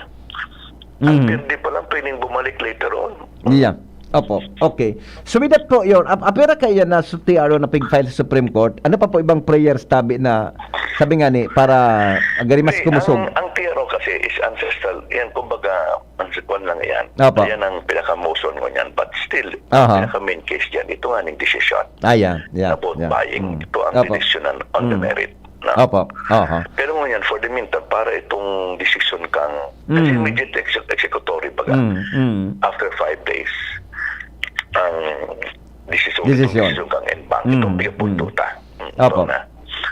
Ang Mm. pirdi pa lang pwedeng bumalik later on. Yeah. Opo. Okay. Sumidat po yun. Ap-, apira kaiyan na sa T R O na pig-file sa Supreme Court. Ano pa po ibang prayers tabi na, sabi nga ni, para agari mas Hindi, kumusog? ang, ang T R O kasi is ancestral. Yan, kumbaga, ancestral lang yan. Apo. Yan ang pinakamuson ko niyan. But still, Aha. pinaka-main case dyan, ito nga ning desisyon Ah, yeah. Yeah. na vote Yeah. buying. Mm. Ito ang Apo. desisyonan on the Mm. merit. No? Apo. Aha. Pero ngunyan, for the meantime, para itong desisyon kang, kasi Mm. immediate exe-, executory baga, Mm, mm. after five days, ang desisyon, Desisyon. itong desisyon kang en banc, Mm, itong mm. pigpunto ta. Mm, Apo. ito na.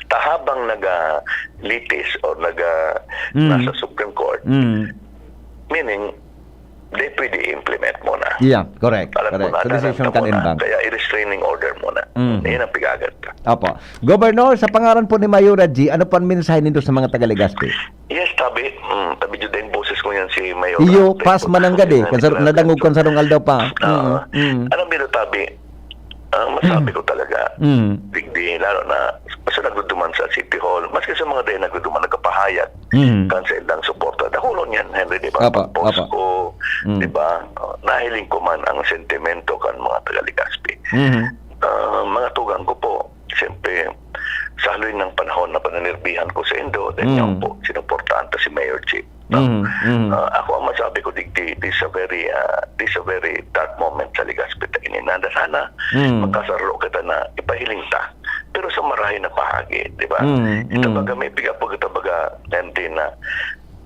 Ta habang naga-litis or naga-, Mm. nasa Supreme Court, Mm. meaning, di pwede i-implement muna. Yeah, correct, Alam mo correct. na, So, decision nararamdaman kan mo na. en banc. Kaya i-restraining order muna. Mm. Yan ang pig-aagad ka. Apo. Governor, sa pangaran po ni Mayora G, ano po ang mensahe nindo sa mga taga Legazpi? Yes, tabi. Mm, tabi jud ang boses ko yan si Mayora. Iyo, Thank pas you. mananggad eh. Yan ang Kan sa, pinag- nadangog kan sarong aldaw pa. Oo. Mm, mm. Alam mo, tabi, ang masabi ko talaga, Mm. digdi, lalo na sa nagduduman sa City Hall, maski sa mga dahil nagduduman, nagkapahayag, Mm. kan sa ilang suporta. Dakulon yan, Henry, di ba? Apa, Pag-post apa. ko, Mm. di ba? Oh, nahiling ko man ang sentimento kan mga taga Legazpi. Mhm. Ah, mga tugang ko po, siyempre, sa haloy ng panahon na pananirbihan ko sa Indo, dahil Mm. nga po, sinuportahan ta si Mayor Chi. No? Mhm, mhm. Ah, ako ang masabi ko, digdi, this is a very, ah, this is a very dark moment sa Legazpi ta ini. Nanda sana, Mm. magkasaro kita na ipahiling ta. Pero sa marahay na pahagi, di ba? Mm, Ito mm. baga, may piga-, pag-, ito baga, empty na,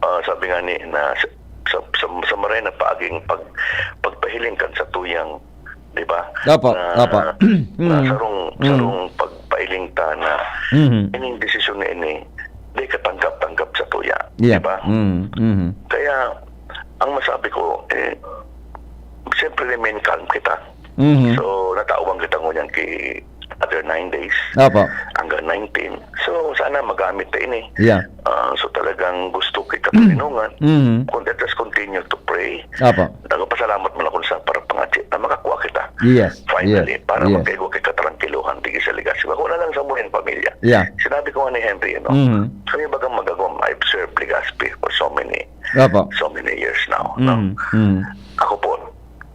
ah, sabi nga ni, na sa, sa, sa, sa marahay na pahaging pag-, pagpahiling kan sa tuyang, di ba? Apo, Na, apo. na Mm, sarong, mm. sarong pagpahiling ta na Mhm. ining desisyon na ini, di katanggap-tanggap sa tuya, Yeah. di ba? Mm, mhm. Kaya, ang masabi ko, eh, siyempre remain calm kita. Mhm. So, natawan kita ngunyan ki other nine days. Apo. Hanggang nineteen. So, sana magamit ta ini. Yeah. Ah, so, talagang gusto kita palinungan. Mhm. Kung let us continue to pray. Apo. Nagpapasalamat man ako sa parapangatsi na makakuha kita. Yes. Finally, Yes. para Yes. magkaigwa kay katrankiluhan, digdi sa Legazpi. Ako na lang sa buhay ng pamilya. Yeah. Sinabi ko nga ni Henry, ano, Mhm. kami bagang magagom, I've served Legazpi for so many, Apo. so many years now, no? Mhm. Mhm. Ako po,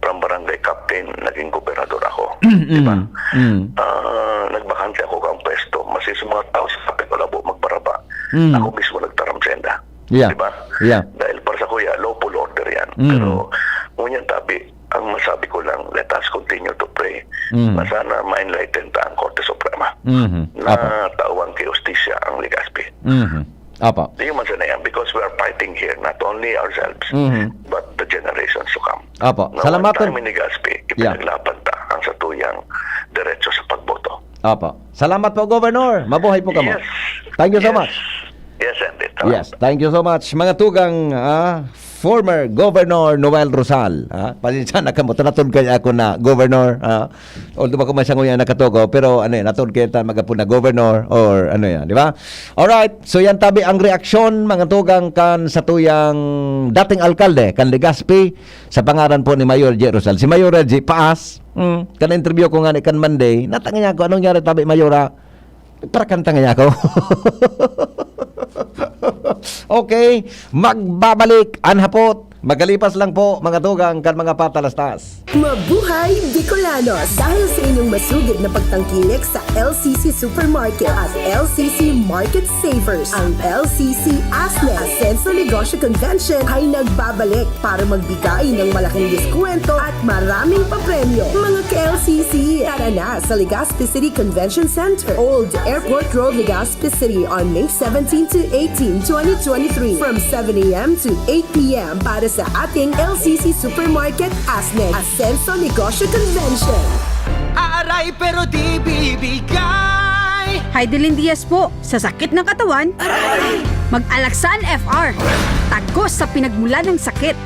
from barangay captain, naging gobernador ako. Mm, Di ba? mm. Ah, nagbakante ako kang pwesto. Mas sa mga tao sa kapit malabo magbaraba. Mm. Ako mismo nagtaram sa enda. Yeah. Di ba? Yeah. Dahil para sa kuya, lawful order yan. Mm. Pero, ngunyan tabi, ang masabi ko lang, let us continue to pray Mm. na sana ma-enlighten ta ang Korte Suprema Mhm. na Apo. tawan kay hustisya ang Legazpi. Mhm. Apo. Di man sana yan, because we are fighting here, not only ourselves, Mhm. but the generations to come. Apo. Na Salamat one time po. in Legazpi, Yeah. ipinaglaban ta ang satuyang diretso sa pagboto. Apo. Salamat po, Governor. Mabuhay po kamo. Yes. Thank you so Yes. much. Yes, Andy. Yes, thank you so much, mga tugang, ah, former Governor Noel Rosal. Ah, pasensya na kamo, tanatod kaya ako na Governor. Ah, although ako man siya nguya nakatugo, pero ano yan, natod kaya ta magapod na Governor or ano yan, di ba? Alright, so yan tabi ang reaksyon, mga tugang, kan sa tuyang dating alkalde, kan Legazpi, sa pangaran po ni Mayor J. Rosal. Si Mayor J. Paas, mm, kan interview ko nga ni kan Monday, natangin niya ako, anong nangyari tabi, Mayora? Para kanta nga ako. Okay, magbabalik an hapot. Magalipas lang po, mga tugang, kan mga patalastas. Mabuhay, Bicolanos! Dahil sa inyong masugid na pagtangkilik sa L C C Supermarket at L C C Market Savers, ang L C C ASNEG Asenso Negosyo Convention ay nagbabalik para magbigay ng malaking diskwento at maraming papremyo. Mga ka-L C C, tara na sa Legazpi City Convention Center, Old Airport Road, Legazpi City on May seventeen to eighteen, twenty twenty-three, from seven a m to eight p m para sa ating L C C Supermarket ASNEG Asenso Negosyo Convention. Aaray pero di bibigay. Heidelin Diaz po, sa sakit ng katawan, mag-Alaxan F R. Tagos sa pinagmula ng sakit.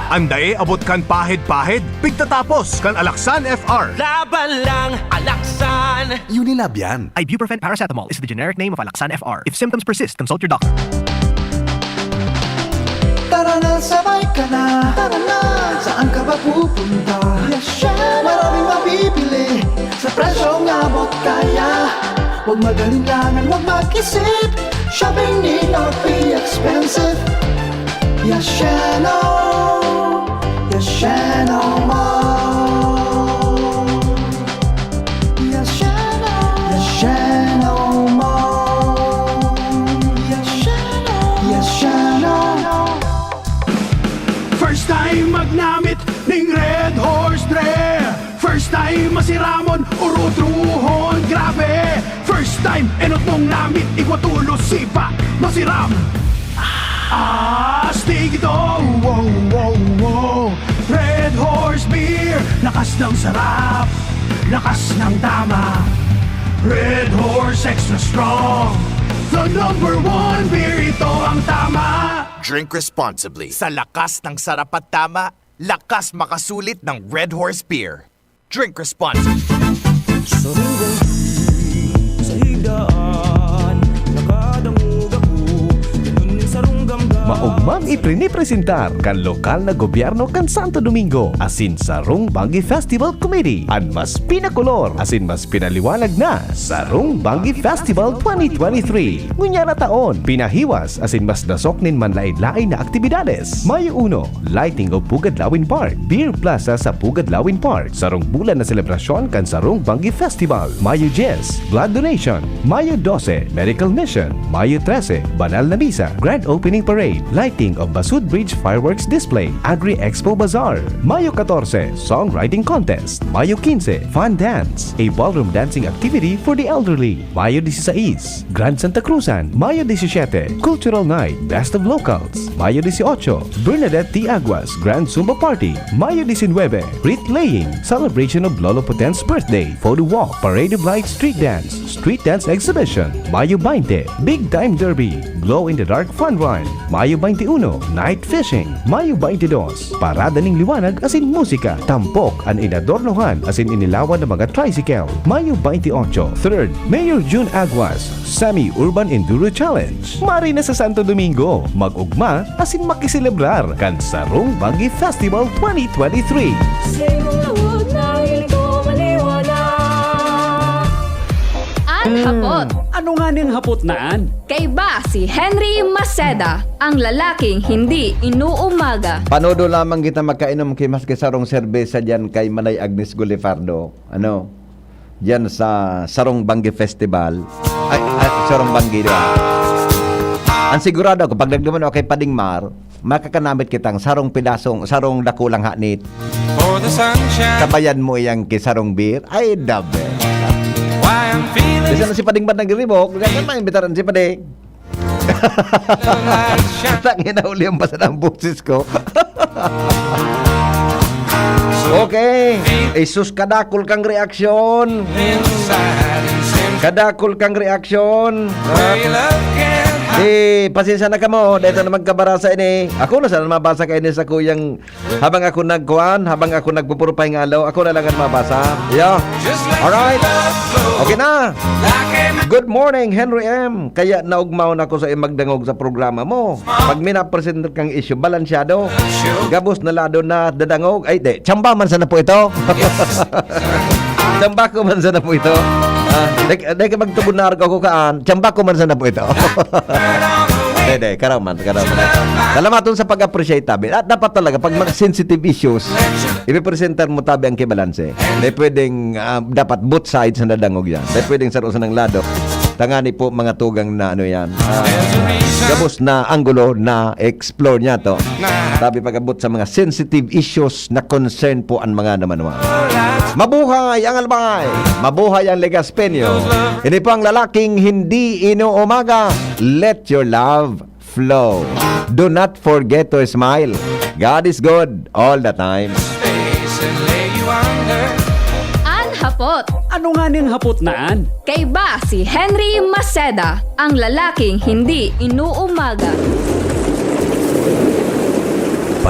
Andae abot kan pahid-pahid, pigtatapos kan Alaxan F R. Laban lang, Alaxan! Unilab yan. Ibuprofen paracetamol is the generic name of Alaxan F R. If symptoms persist, consult your doctor. Tara na, sabay ka na. Tara na. Saan ka ba pupunta? Yes, syempre. Maraming mabibili sa presyong abot kaya. Huwag mag-alinlangan, huwag mag-isip. Shopping need not be expensive. Yasheno, Yasheno Mall. Yasheno, Yasheno Mall. Yasheno, Yasheno. First time magnamit ning Red Horse Dre. First time masiramon, urutruhon, grabe. First time, enot mong namit, igwa tulos, sipa, masiram. Astig ito, wow, wow, wow. Red Horse Beer, lakas ng sarap, lakas ng tama. Red Horse Extra Strong, the number one beer, ito ang tama. Drink responsibly. Sa lakas ng sarap at tama, lakas makasulit ng Red Horse Beer. Drink responsibly. Sarong gambing sa higdaan, nakadangog ako, ganun nin sarong gamga. Maogmang iprinipresentar kan lokal na gobyerno kan Santo Domingo asin Sarong Banggi Festival Committee an mas pinakolor asin mas pinaliwanag na Sarong Banggi Festival twenty twenty-three. Ngunyan na taon, pinahiwas asin mas dasok nin manlaen-laen na aktibidades. Mayo uno, lighting of Pugad Lawin Park, Beer Plaza sa Pugad Lawin Park, sarong bulan na selebrasyon kan Sarong Banggi Festival. Mayo dyes, blood donation. Mayo dose, medical mission. Mayo trese, banal na misa, grand opening parade, lighting of Basud Bridge fireworks display, Agri Expo Bazaar. Mayo katorse, songwriting contest. Mayo kinse, fun dance, a ballroom dancing activity for the elderly. Mayo disisais, Grand Santa Cruzan, Mayo disisete, Cultural Night, Best of Locals, Mayo dieciocho, Bernadette T. Aguas, Grand Zumba Party, Mayo diecinuebe, Wreath Laying, Celebration of Lolo Poten's Birthday, Photo Walk, Parade of Lights Street Dance, Street Dance Exhibition, Mayo baynte, Big Time Derby, Glow in the Dark Fun Run, Mayo baynte uno, Night Fishing, Mayo baynte dos, Parada ning Liwanag asin Musika, tampok an inadornohan asin inilawan na mga tricycle, Mayo baynte otso, third, Mayor Jun Aguas, Semi-Urban Enduro Challenge. Mari na sa Santo Domingo, mag-ugma asin makiselebrar kan Sarong Banggi Festival twenty twenty-three. Sa imong lawag na hiling ko maliwanag. An hapot. Ano nga ning hapot na an? Kaiba si Henry Maceda, ang lalaking hindi inuumaga. Panodo lamang kita magkainom ki maski sarong serbesa diyan kay Manay Agnes Gulifardo. Ano? Diyan sa Sarong Banggi Festival. Ay, ay, Sarong Banggi, di ba? Ang sigurado ako, pag nagduman ako kay Pading Mar, makakanamit kitang sarong pidasong, sarong dakulang hanit. For the sunshine. Sabayan mo iyang ki sarong beer. Ay, the best. Why I'm feeling. Bisa na si Pading Mar nagriribok, kaya may imbitaran si Pading. Tangina, uli ang basa ng boses ko. Okay. Jesus, kadakul kang reaksyon. Kadakul kang reaksyon. Eh, pasensya na kamo, dahil na magkabarasa ini. Ako na sana mabasa kayo ni sa kuyang, habang ako nagkuan, habang ako nagpupurupay ng alo, ako na lang ang mabasa. Yeah. Alright. Okay na. Good morning, Henry M. Kaya naugmaw na ako sa magdangog sa programa mo. Pag minapresent kang issue, balansyado. Gabos na lado na dadangog. Ay, di. Chamba man sana po ito. Chamba ko man sana po ito. Ah, dahil, dahil ka magtubod na arog ako kaan, chamba ko man sana po ito. Dede, karaw man, karaw man. Salamat dun sa pag-appreciate, tabi. At dapat talaga, pag mga sensitive issues, ipipresentar mo, tabi, ang kibalanse. Hindi pwedeng, ah, dapat both sides na dadangog yan. Hindi pwedeng sa usa ng lado. Tangani po, mga tugang na ano yan. Ah, gabos na anggulo na explore niya to. Tabi, pag-abot sa mga sensitive issues na concern po ang mga naman. Mabuhay ang Albay! Mabuhay ang Legaspeño! Ini po ang lalaking hindi inuumaga. Let your love flow. Do not forget to smile. God is good all the time. An hapot. Ano nga ning hapot na an? Kaiba si Henry Maceda, ang lalaking hindi inuumaga.